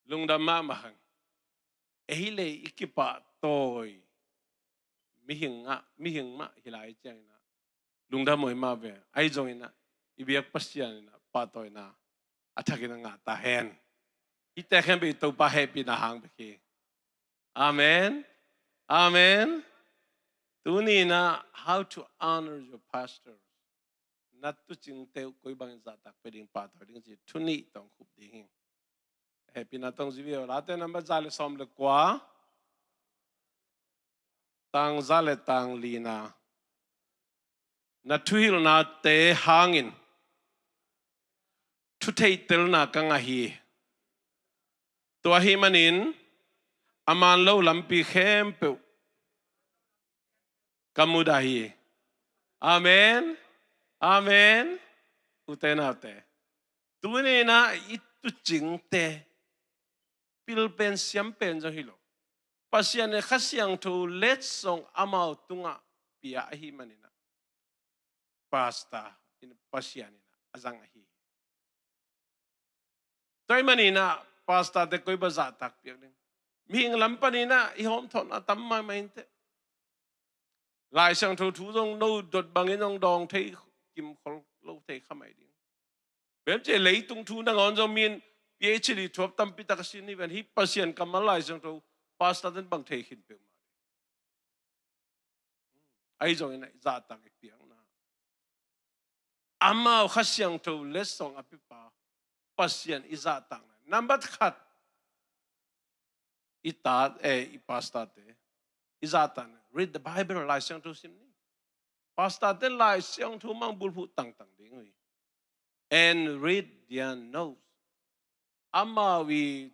Lungdam mahmah hang. Ei le i kipahtawi mihing ah, mihing mah hi lai ciangin ah lungdam huai mah ve. Ahi zongin ah i biak Pasian in ah pahtawina a thakin a ngah ta hen. Hihte khempeuh i Topa hehpihna hang bek hi. Amen. Amen. Tuni in ah how to honor your pastors. Na tuucingte uh koi bangin zahtak pia ding, pahtawi ding ci thu nih tawh khup ding hi. Hehpihna tawh zui ve aw. Late number za le sawm le kua. Tang za le tang lina, na thuhilhnate hangin thutheihtelna ka ngah hi. Tua ahih manin a man lo lampi khempeuh ka mudah hi. Amen. Amen. Ute naute, tuni in ah i tuucingte pil pen siam pen zong hi lo. Pasian in Kha Siangtho letsong amau tungah pia ahih manin ah pastor in Pasian in ah a zang ahi hi. Tua ahih manin ah pastorte koi bang zahtak piak ding? Mihing lam panin ah i hawmthawhna tam mahmah inteh. Lai Siangtho thu zong no dot bangin hong dawng thei, kimkhol lo thei kha mai ding. Bemce leitung thu nangawn zong mi in PhD thuap tampi tak a sin hi ven, hih Pasian kammal Lai Siangtho pastorte'n bang thei khin peuhmah. Ahi zongin ah i zahtak i piakna, amau Kha Siangtho letsong a piapa Pasian i zahtakna. Number khat, i ta, eh, i pastorte i zahtakna, read the Bible, Lai Siangtho sim ni. Pastorte Lai Siangtho mang bulphuh tangtang ding uh hi. And read their notes. Amau i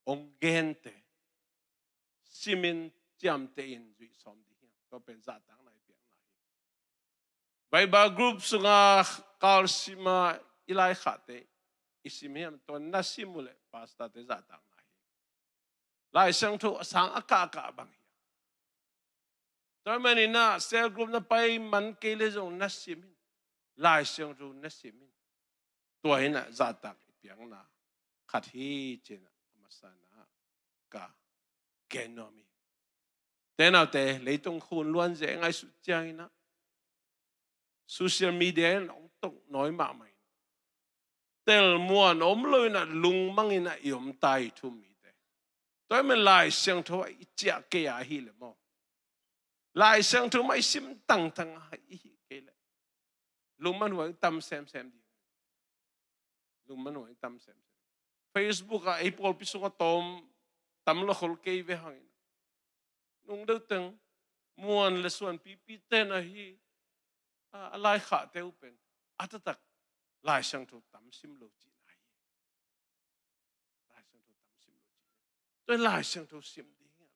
hong gente simin ciamteh in zuih sawm ding hiam? Tua pen zahtakna i piakna hi. Bible group sunga kalsima i laikhahte i sim hiam? Tua na sim uh leh pastorte zahtakna hi. Lai Siangtho a sang a kahkah bang hiam? Tua ahih manin ah cell group na pai man kei leh zong na sim in, Lai Siangtho na sim in. Tua in ah zahtak i piakna khat hi ci-in ah a masa in ah ka gen nuam hi. Ute naute, leitung khun luanzia i ngaihsut ciangin ah social media in hong tok nawi mahmah in, telmuan om lo in ah lungmang in ah i om ta hi, thu-um mite. Tua ahih manin Lai Siangtho ah i ciah kei a ahih leh maw, Lai Siangtho mah i sim tangtang a i hih kei leh lungmanhuai tam semsem ding. Lungmanhuai tam semsem. Facebook ah ei pawlpi sungah tawm tam lo khol kei ve hangin, nungdeuh teng muan le suan pipi ten ahi a, a laikhahte uh pen a taktak Lai Siangtho tam sim lo cihna hi. Lai Siangtho tam sim lo cihna hi. Tua Lai Siangtho sim ding hiam?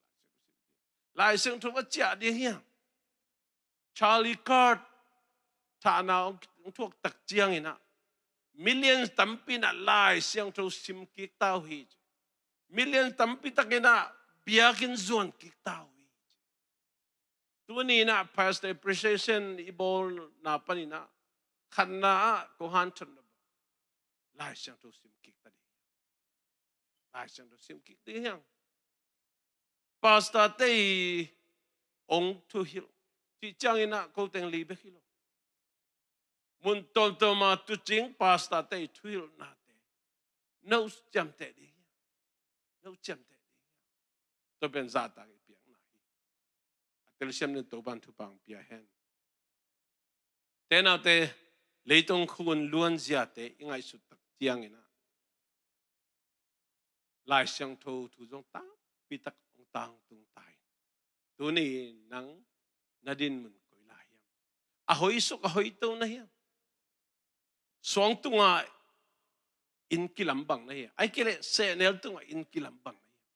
Lai Siangtho a ciah ding hiam? Charlie Kirk thahna hong thuak tak ciangin ah million tampi in ah Lai Siangtho sim kik ta uh hi. Million tampi takin ah biakinn zuan kik ta uh hi. Tuni in ah Pastor Appreciation i bawlna panin ah khatna ah kong hanthotna bang, Lai Siangtho sim kik ta ding. Lai Siangtho sim kik ding hiam? Pastorte i hong thuhilh cih ciangin ah ko teng li bek hi lo. Mun tuamtuam a tuucing pastorte i thuhilhnate no ciamteh ding hiam? No ciamteh ding hiam? Tua pen zahtak i piakna hi. A telsiam dingin Topa'n thupha hong pia hen. Ute naute, leitung khun luanziate i ngaihsut tak ciangin ah Lai Siangtho thu zong tampi tak hong tangtung ta hi. Tuni nang na dinmun koi lai hiam? A hoisuk a hoito na hiam? Suang tungah inn kilam bang na hiam? Ahih kei leh sehnel tungah inn kilam bang na hiam?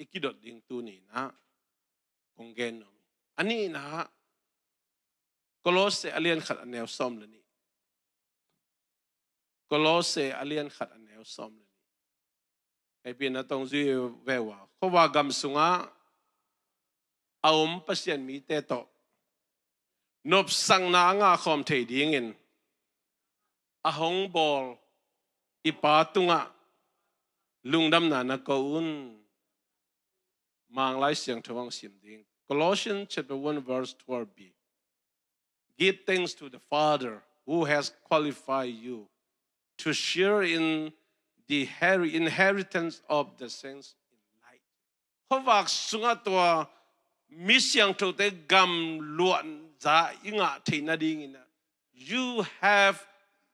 I kidot ding tuni in ah kong gen nuam hi. A nihna ah Kolose a lian khat a neu sawm le nih. Kolose a lian khat a neu sawm le nih. Hei pi na tong zui ve ua, khuavak gam sungah a om Pasian mite tawh nopsakna a ngah khawm thei dingin a hong bawl i Pa tungah lungdamna na ko un. Mang Lai Siangtho hong sim ding. Colossians chapter one verse twelve b. Give thanks to the Father who has qualified you to share in the heri-, inheritance of the saints in light. Khuavak sungah tua mi siangthote gam luahza i ngah theih nadingin ah, you have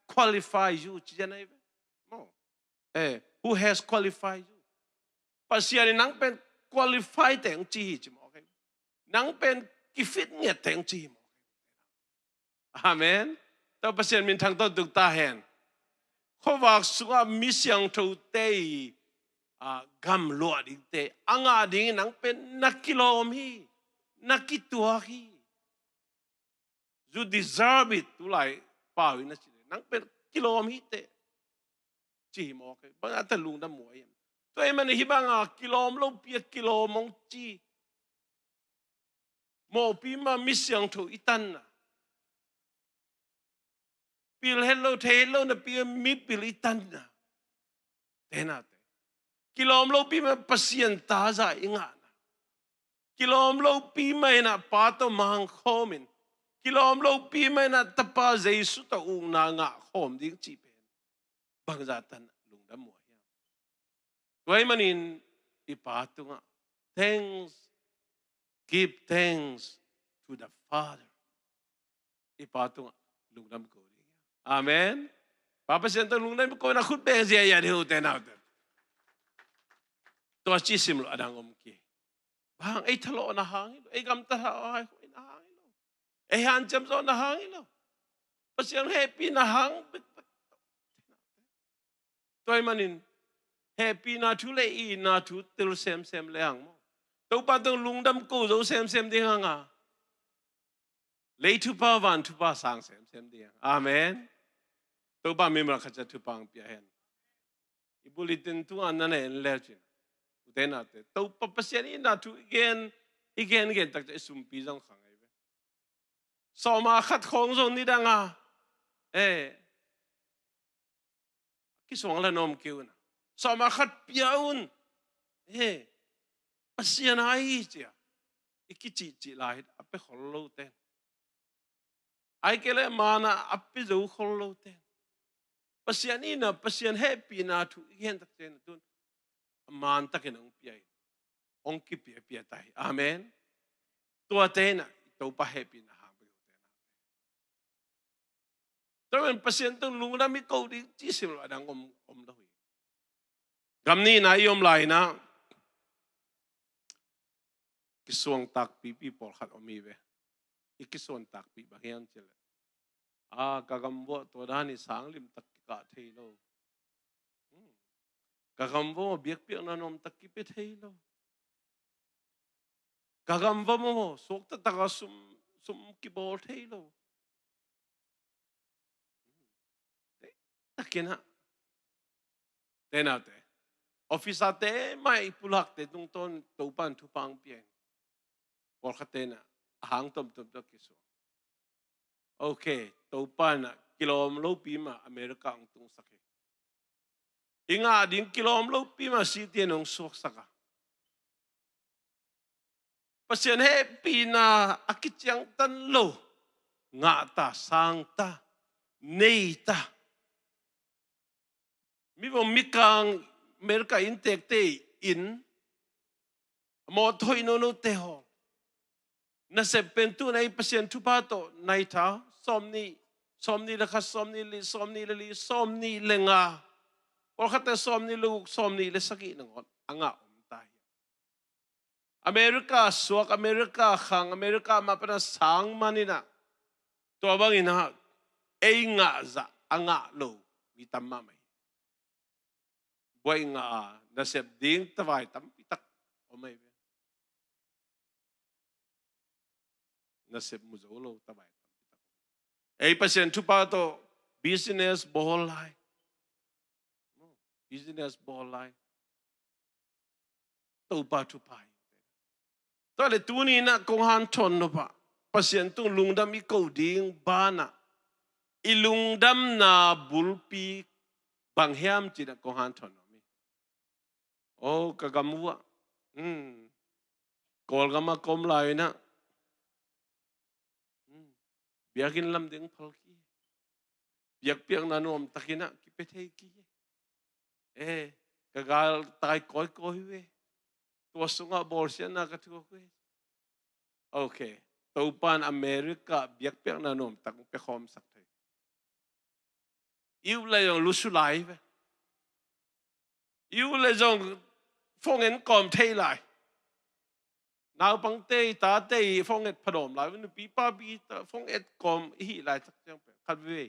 qualified you, ci-in ah hi ve. Maw. Eh, who has qualified you? Pasian in nang pen qualify teng ci hi ci maw. Nang pen kifit ngiat teng ci hi maw. Amen. Tua Pasian minthang tawh tuk ta hen. Khuavak sungah mi siangthote i, ah, gamluah dingte a ngah dingin nang pen na kilawm hi, na kituak hi. You deserve it. Tulai pau in a ci, nang pen kilawm hi teh, ci hi maw. Bang a ta lungdam muai hiam? Tua ahih manin hih banga kilawm lopi a kilawm hong ci, mawhpi mah mi siangtho i tanna, pil het lo thei het lo napi a mipil i tanna, tenate, kilawm lopi mah Pasian ta zah i ngahna, kilawm lopi mah inah Pa tawh mangkhawm in, kilawm lopi mah inah Tapa Jesu tawh ukna ngahkhawm ding cih pen bangzah tan lungdam muai hiam? Tua ahih manin i Pa tungah, thanks, give thanks to the Father. I Pa tungah lungdam ko ding. Amen. Pa Pasian tungah lungdam ko na khut beng ziahziah ding, ute naute. Tua ci sim lo a dang om kei. Bang ei thalawhna hang hi lo, ei gamtat hang hi lo, ei hanciam zawhna hang hi lo. Pasian hehpihna hang bek. Tua ahih manin hehpihna thu le itna thu tel semsem le hang maw, Topa tungah lungdam ko zo semsem ding hang a, lei thupha van thupha sang semsem ding hang. Amen. Topa mimal khat ciat thupha hong pia hen. I bulletin tungah na na en le cin, ute naute, Topa Pasian itna thu i gen, i gen gen tak ciang i sumpi zong khang ahi ve. Sawma khat khawng zong nidanga, eh, kisuang la nuam kei un a, sawma khat pia un, eh, Pasian a hi cia i kicihcih lai hi a, pia khol lo ten. Ahih kei leh man a, a pia zo khol lo ten. Pasian itna, Pasian hehpihna thu i gen tak ciangin a tun a man takin hong pia in, hong kipiapia ta hi. Amen. Tuate inah Topa hehpihna hang bek ute naute. Tua ahih manin Pasian tungah lungdam i ko ding ci sim lo a dang om, om lo hi. Gam nihna i om lai inah kisuang takpipi pawlkhat om hi ve. I kisuang takpi bang hiam cih leh, a, ka gam vuah tua dan hi, sang limtak kikah thei lo. Hmm. Ka gam vuah biakpiakna nuamtak kipia thei lo. Ka gam vuah maw, suakta taka sum, sum kibawl thei lo. Takin ah, te naute, officer te mah i pulakte tungtawn Topa in thupha hong pia in, pawlkhatte inah a hang tomtom tawh kisuang. Ok, Topa inah kilawm lopi mah America hong tungsak hi. I ngah ding kilawm lopi mah city in hong suaksak a, Pasian hehpihna a kiciangtan lo, ngah ta, sang ta, nei ta. Mi bawm mikang America inntekte in a mawtaw hoih nonote hawl, nasep pen tu-in ei Pasian thupha tawh nai tha, sawmnih, sawmnih le khat, sawmnih le li, sawmnih le li, sawmnih le nga, pawlkhatte sawmnih le guk, sawmnih le sagih nangawn a ngah om ta hi. America suak, America khang, America mah pan a sang man inah, tua bang inah ei ngah zah a ngah lo mi tam mahmah hi. Buaih ngah a nasep ding tavai tampi tak om ahi ve. Nasep mu zo lo tavai tampi tak om. Ei Pasian thupha tawh business bawl lai, business bawl lai, Topa thupha hi. Tua leh tuni inah kong hanthawn nop ah, Pasian tung lungdam i ko ding banah i lungdamna bulpi bang hiam ci-in ah kong hanthawn nop hi. Oh, ka gam uh ah, hmm, Kawlgam ah ka om lai inah, hmm, biakinn lam ding phal kei. Biakpiakna nuamtak inah kipia thei kei. Eh, ka galtai kawikawi uh e. Tua sungah bawlsiatna ka thuak uh e. Ok, Topa in America biakpiakna nuamtak pia khawmsak thei. I ut leh zong lusu lai ve. I ut leh zong phone en kawm thei lai. Naupangte i tate i phone et phadawm lai, nupi papi ta phone et kawm i hih laitak ciang pen khat vei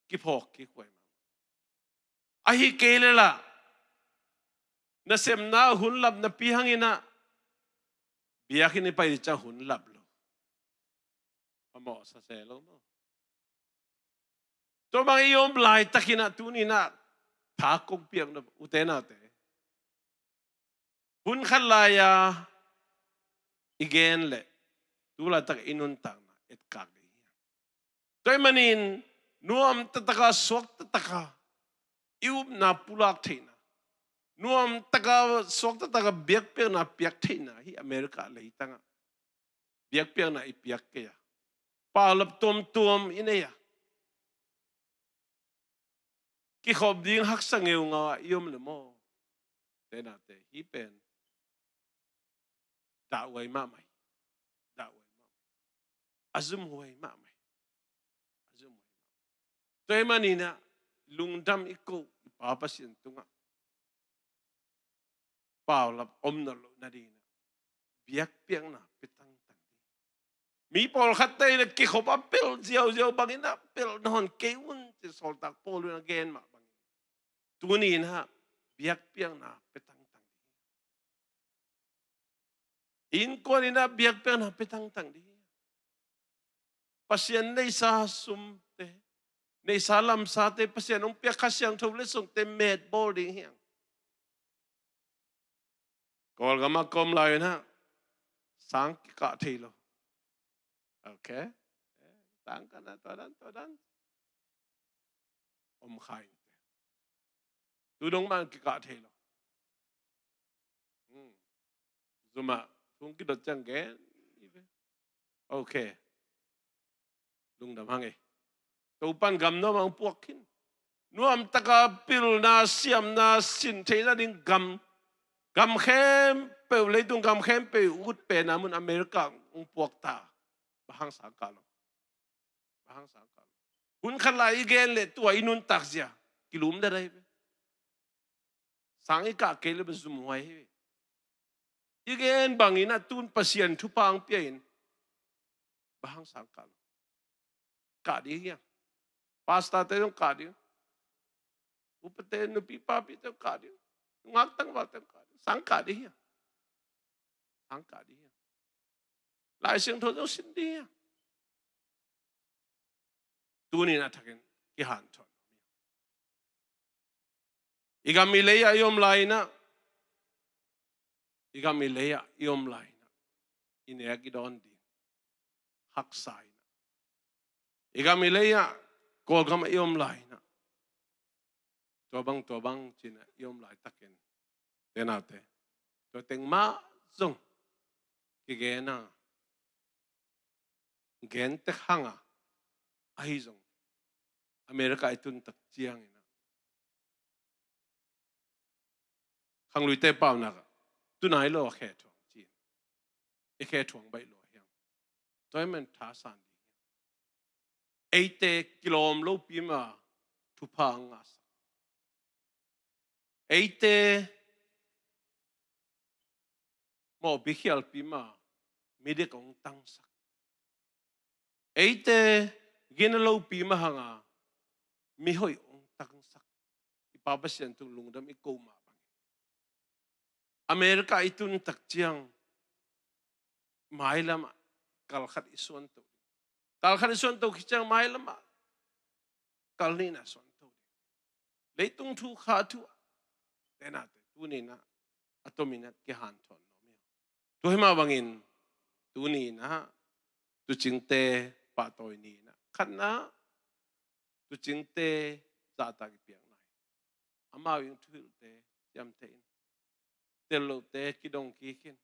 kiphawk kik huai mah. Ahi kei le lah, nasemna hun lap napi hangin ah biakinn i pai ding ciang hun lap lo. A mawh sa se lo maw. Tua bang i om laitakin ah tuni-in ah tha kong piak na ute naute, hun khat lai-a i gen leh tu laitak i nuntakna etkak ding hi. Tua ahih manin nuam taktaka, suak taktaka i upna pulak theihna, nuam taka, suak taktaka biakpiakna piak theihna hi. America leitangah biakpiakna i piak kei a, paulap tuamtuam i nei a, kikhop ding haksa ngeungau a i om le maw. Tenate, hih pen dahhuai mahmah hi. Dahhuai mahmah hi. A zumhuai mahmah hi. A zumhuai mahmah hi. Tua ahih manin ah lungdam i ko i Pa Pasian tungah, paulap om nawn loh nadingin ah biakpiakna pia tangtang ding. Mi pawlkhatte in ah kikhop a pelh ziauziau bangin ah pelh nawn kei un ci, sawltak Paul in a gen mah bangin tuni-in ah biakpiakna pia tangtang ding. Innkuan in ah biakpiakna pia tangtang ding. Pasian neihsa sumte, neihsa lamsate, Pasian hong piak Kha Siangtho letsongte met bawl ding hi hang. Kawlgam ah ka om lai-in ah sang kikah thei lo. Ok. Sang ka na, tua dan, tua dan. Om kha inteh. Tu dong mah kikah thei lo. Hmm. Zoom ah thu kidot ciang gen. Ok. Lungdam hang ei. Topa'n gam nuam hong puak khin. Nuam taka pilna, siamna, sin theihna ding gam, gam khempeuh, leitung gam khempeuh ut pen a mun America hong puak ta. Bang hang sang kah lo. Bang hang sang kah lo. Hun khat lai i gen leh tua i nuntak zia kilum dat ahi ve. Sang i kah kei le bang zumhuai hi ve. I gen bangin ah tun Pasian thupha hong pia in, bang hang sang kah lo. Kah ding hi hang. Pastorte zong kah ding. Upate, nupi papite zong kah ding. Nungak tangvalte zong kah ding. Sang kah ding hi hang. Sang kah ding hi hang. Lai Siangtho zong sin ding hi hang. Tuni-in a thakin kihanthawn. I gam i lei ah i om lai-in ah, i gam i lei ah i om lai-in ah, i nek i dawn ding haksa in ah, i gam i lei ah, Kawlgam ah i om lai-in ah, tua bang, tua bang ci-in ah i om laitakin, tenate, tua teng mah zong kigen a, gen tek hang a, ahi zong America i tun tak ciangin ah, khangluite paunak ah, tu nai lo a khe thuang ci-in, i khe thuang baih lo hi hang. Tua ahih manin thasan ding hi hang. Eite kilawm lopi mah thupha a ngahsak, eite mawhpi khialpi mah midik hong tangsak, eite gina lopi mah hang a mihoih hong tangsak, i Pa Pasian tung lungdam i ko mah bangin, America i tun tak ciang mailam ah kal khat i suanto ding. Kal khat i suanto khit ciang mailam ah kal nihna suanto ding. Leitung thu, kha thu ah, tenate, tuni-in ah a tomin ah kihanthawn nuam hi. Tua hi mah bangin tuni-in ah tuucingte pahtawi ni-in ah, khatna, tuucingte zahtak i piakna hi. Amau in thuhilhte ciamteh in, tel lohte kidong kik in.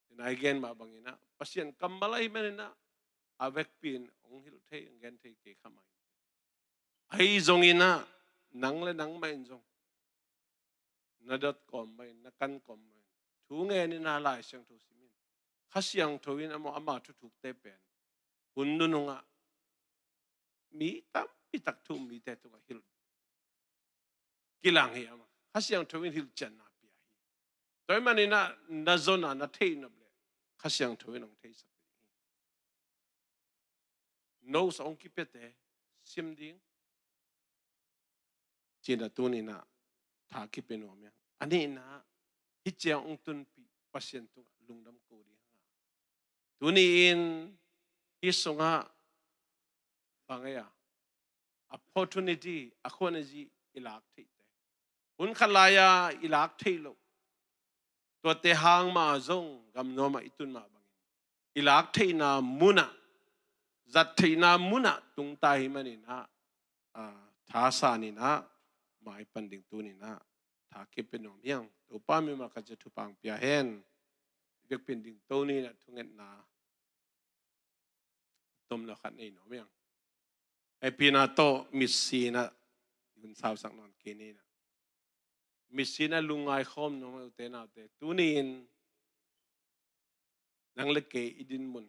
Tua i gen mah bangin ah Pasian kammal ahih manin ah a vekpi in hong hilh thei, hong gen thei kei kha mai. Ahi zongin ah nang le nangmah in zong na dot kawm mah in, na kan kawm mah in, thu ngen in ah, Lai Siangtho sim in, Kha Siangtho in amah, ama thuthukte pen hun nunung ah mi tampi tak thu um mite tungah hilh kilang hi. Amah Kha Siangtho in hilhcianna pia hi. Tua ahih manin ah na zon a na theih nop leh Kha Siangtho in hong theisak ding hi. Notes hong kipiate sim ding ci-in ah tuni-in ah tha kipia nuam hi hang. A nihna ah hih ciang hong tunpih Pasian tungah lungdam ko ding hi hang. Tuni-in hih sungah bang ei a, opportunity, a khuan a zi i lak theihte, hun khat lai-a i lak theih loh, tuate hang mah zong gam nuam ah i tun mah bangin i lak theihna munah, zat theihna munah tungta hi manin ah, ah, thasan in ah mai pan ding tuni-in ah tha kipia nuam hi hang. Topa mimal khat ciat thupha hong pia hen. I vekpi-in dingto ni-in ah thungetna tomno khat nei nuam hi hang. Hehpihna tawh mitsi-in ah hun sausak nawn kei ni-in ah, mitsi-in ah lungngai khawm nuam hi hang, ute naute. Tuni-in nang le kei i dinmun,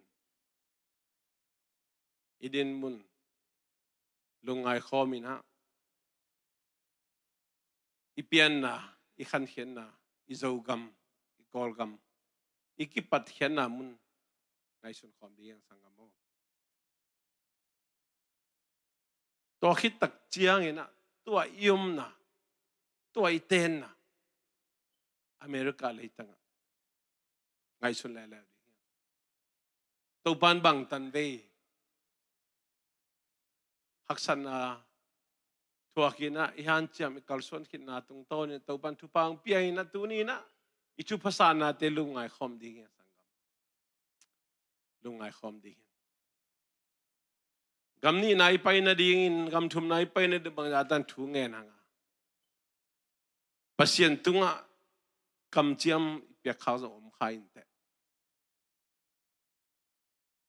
i dinmun lungngai khawm in ah, i pianna, i khankhiatna, i Zogam, i Kawlgam, i kipatkhiatna mun ngaihsun khawm ding hi hang, sanggam aw. Tua khit tak ciangin ah tua i omna, tua i tenna America leitang ah ngaihsun leuleu ding hi hang. Topa'n bangtan vei haksatna thuak in ah, i hanciam, i kalsuan khitna tungtawnin Topa'n thupha hong pia in ah, tuni-in ah i thupha sannate lungngai khawm ding hi hang, sanggam. Lungngai khawm ding hi hang. Gam nihna i pai nadingin, gam thumna i pai nading bangzah tan thu ngen hang a, Pasian tungah kamciam i piak khak zong om kha inteh.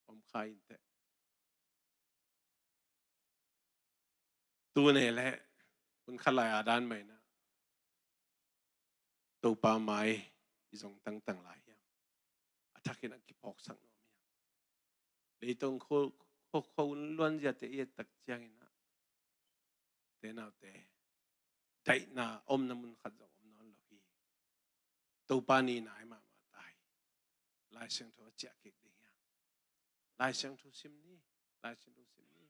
Om kha inteh. Tuni leh hun khat lai-a dan mah in ah Topa mai i zong tangtang lai hiam? A thakin ah kiphawksak nuam hiam? Leitung khuakhua hun luanziate i et tak ciangin ah, ute naute, daihna omna mun khat zong om nawn lo hi. Topa nihna hi mahmah ta hi. Lai Siangtho a ciah kik ding hi hang. Lai Siangtho sim ni. Lai Siangtho sim ni.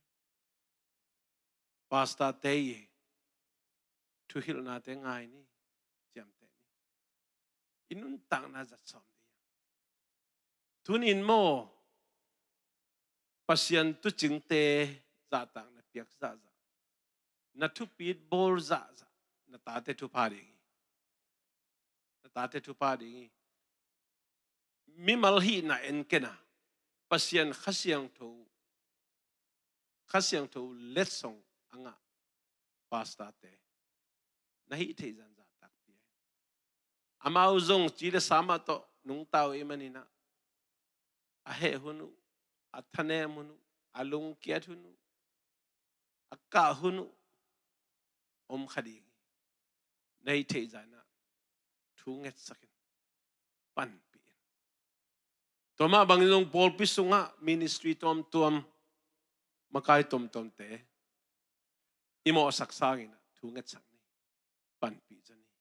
Pastorte i thuhilhnate ngai ni. Ciamteh ni. I nuntakna zat sawm ding hi hang. Tuni-in maw, Pasian tuucingte zahtakna piak zahzah, na thupit bawl zahzah, na tate thupha ding hi. Na tate thupha ding hi. Mimal hihna en ken a, Pasian Kha Siangtho, Kha Siangtho letsong a ngah pastorte na hih theih zah in zahtak pia in. Amau zong ci le sa mah tawh nungta uh ahih manin ah, a heh hun uh, a thanem hun uh, a lungkiat hun uh, a kah hun uh om kha ding hi. Na hih theih zah in ah thu ngetsak in, panpih in. Tua mah bangin zong pawlpi sungah ministry tuamtuam, makai tuamtuamte i mawhsak sangin ah thu ngetsak ni, panpih zaw ni.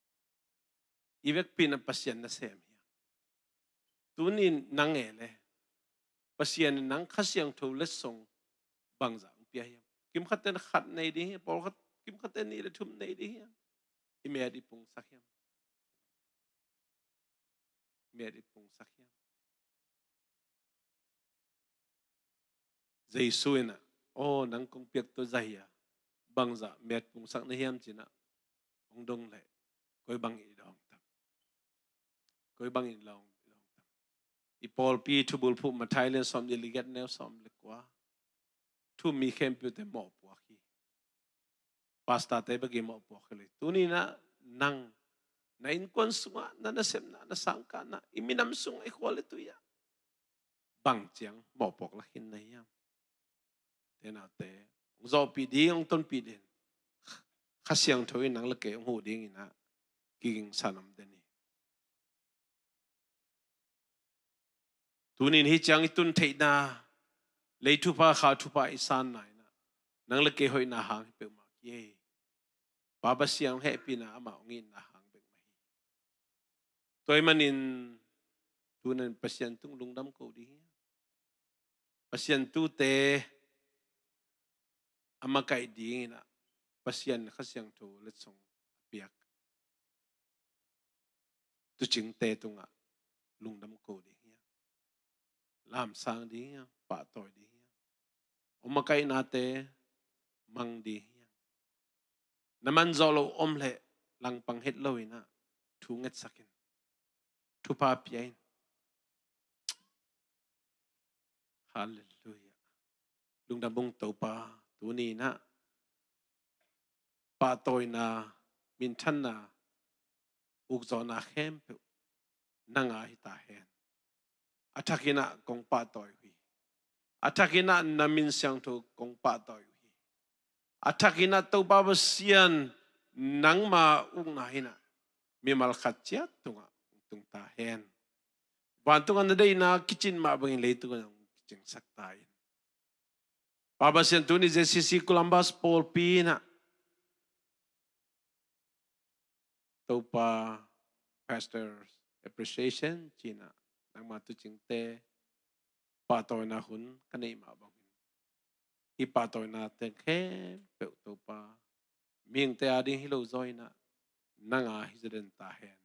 I vekpi-in ah Pasian nasem hi hang. Tuni-in nang e le, Pasian in nang Kha Siangtho letsong bangzah hong pia hiam? Kimkhatte in khat nei ding hi, pawlkhat, kimkhatte in nih le thum nei ding hi. I met i pungsak hiam? Met i pungsak hiam? Jesu in ah, aw, nang kong piak tawh za hi a, bangzah met pungsak na hiam ci-in ah hong dong leh, koi bangin i lawng tam? Koi bangin i lawng, i lawng tam? I pawlpi thubulphuh Matthai lian sawmnih le giat, neu sawm le kua. Thu-um mi khempeuhte mawhpuak hi. Pastorte bek i mawhpuak hi lo hi. Tuni-in ah nang, na innkuan sungah, na nasepna, na sangkahna, i minam sungah, i khua le tui ah bang ciang mawhpuak la khin na hiam? Ute naute, hong zawhpih ding, hong tonpih ding, Kha Siangtho in nang le kei hong huh dingin ah kigingsa nuam den hi. Tuni-in hih ciang i tun theihna, lei thupha, kha thupha i sanna in ah, nang le kei hoihna hang hi peuhmah kei hi. Pa Pasian hong hehpihna, amah hong itna hang bek mah hi. Tua ahih manin tunin Pasian tung lungdam ko ding hi. Pasian tute a makaih dingin ah Pasian Kha Siangtho letsong a piak tuucingte tungah lungdam ko ding hi. Lamsang ding hi, pahtawi ding hi. Hong makaihnate mang ding hi. Na man zawh loh om leh langpang het loin ah thu ngetsak in, thupha pia in. Halleluiah. Lungdam ung Topa, tuni in ah pahtawina, minthanna, ukzawhna khempeuh nang a hi ta hen. A thakin ah kong pahtawi uh hi. A thakin ah na min siangtho kong pahtawi uh hi. A thakin ah Topa Pasian, nangma ukna in ah mimal khat ciat tungah tung ta hen. Vantungah na deihna kicin mah bangin leitungah kicingsak ta in. Pa Pasian, tuni J C C Columbus pawlpi in ah Topa Pastor Appreciation ci-in ah nangma tuucingte pahtawina hun ka neih mah bangin, hih pahtawinate khempeuh Topa, mihingte ading hi lo zaw in ah nang a hi zaw den ta hen.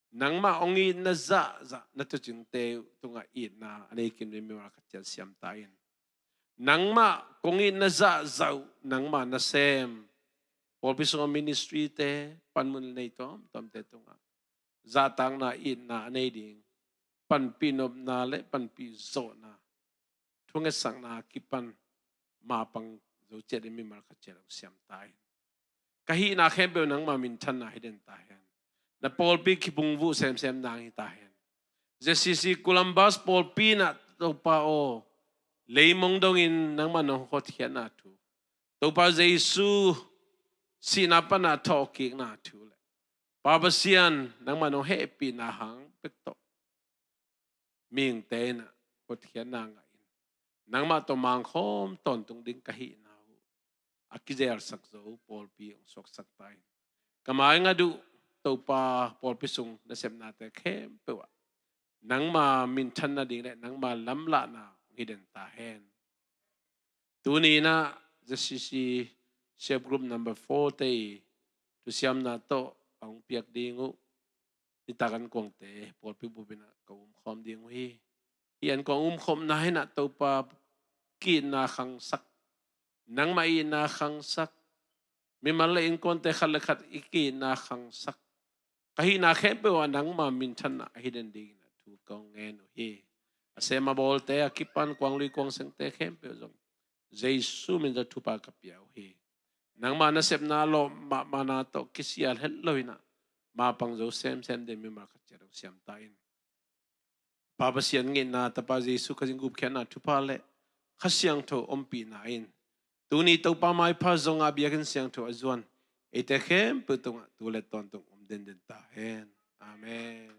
Nangmah hong itna zahzah na tuucingte tungah itna a nei kim ding mimal khat ciat siam ta in. Nangmah kong itna zahzah uh nangmah nasem pawlpi sungah ministry-te, panmun nei tuamtuamte tungah zahtakna, itna a nei ding, panpih nopna le panpih zawhna, thungetsakna kipan mapang zo ciat ding mimal khat ciat hong siam ta in. Ka hihna khempeuh nangma minthanna hi den ta hen. Na pawlpi kipungvuh semsem nang hi ta hen. J C C Columbus pawlpi in ah Topa aw, leimong dongin nangma nong hotkhiatna thu, Topa Jesu sihna pan a thawhkikna thu le Pa Pasian nangma nong hehpihna hang pek tawh mihingte in ah hotkhiatna ngah in, nangmah tawh mangkhawm tawntung ding ka hihna uh a kizelsak zo pawlpi hong suaksak ta in. Ka maingat uh Topa, pawlpi sung nasepnate khempeuh ah nangma minthan nading le nangma lamlahna hong hi den ta hen. Tuni in ah J C C Self Group number four-te i thusiamna tawh a hong piak ding uh nitak ankuangte pawlpi bup in ah ka umkhawm ding uh hi. Hih ankuang umkhawmna in ah Topa, ki-itna khangsak, nangmah itna khangsak, mimal le innkuante khat le khat i ki-itna khangsak, ka hihna khempeuh ah nangma minthanna a hi den dingin ah thu kong ngen uh hi. A sem a bawlte a kipan kuanglui kuangsengte khempeuh zong Jesu min tawh thupha ka pia uh hi. Nangma nasepna lawh mahmahna tawh kisial het lo in ah mapang zo semsem ding mimal khat ciat hong siam ta in. Pa Pasian ngeina, Tapa Jesu Khazih gupkhiatna, thupha le Kha Siangtho ompihna in tuni Topa maipha zong a biakinn siangtho a zuan eite khempeuh tungah tu le tawntung om denden ta hen. Amen.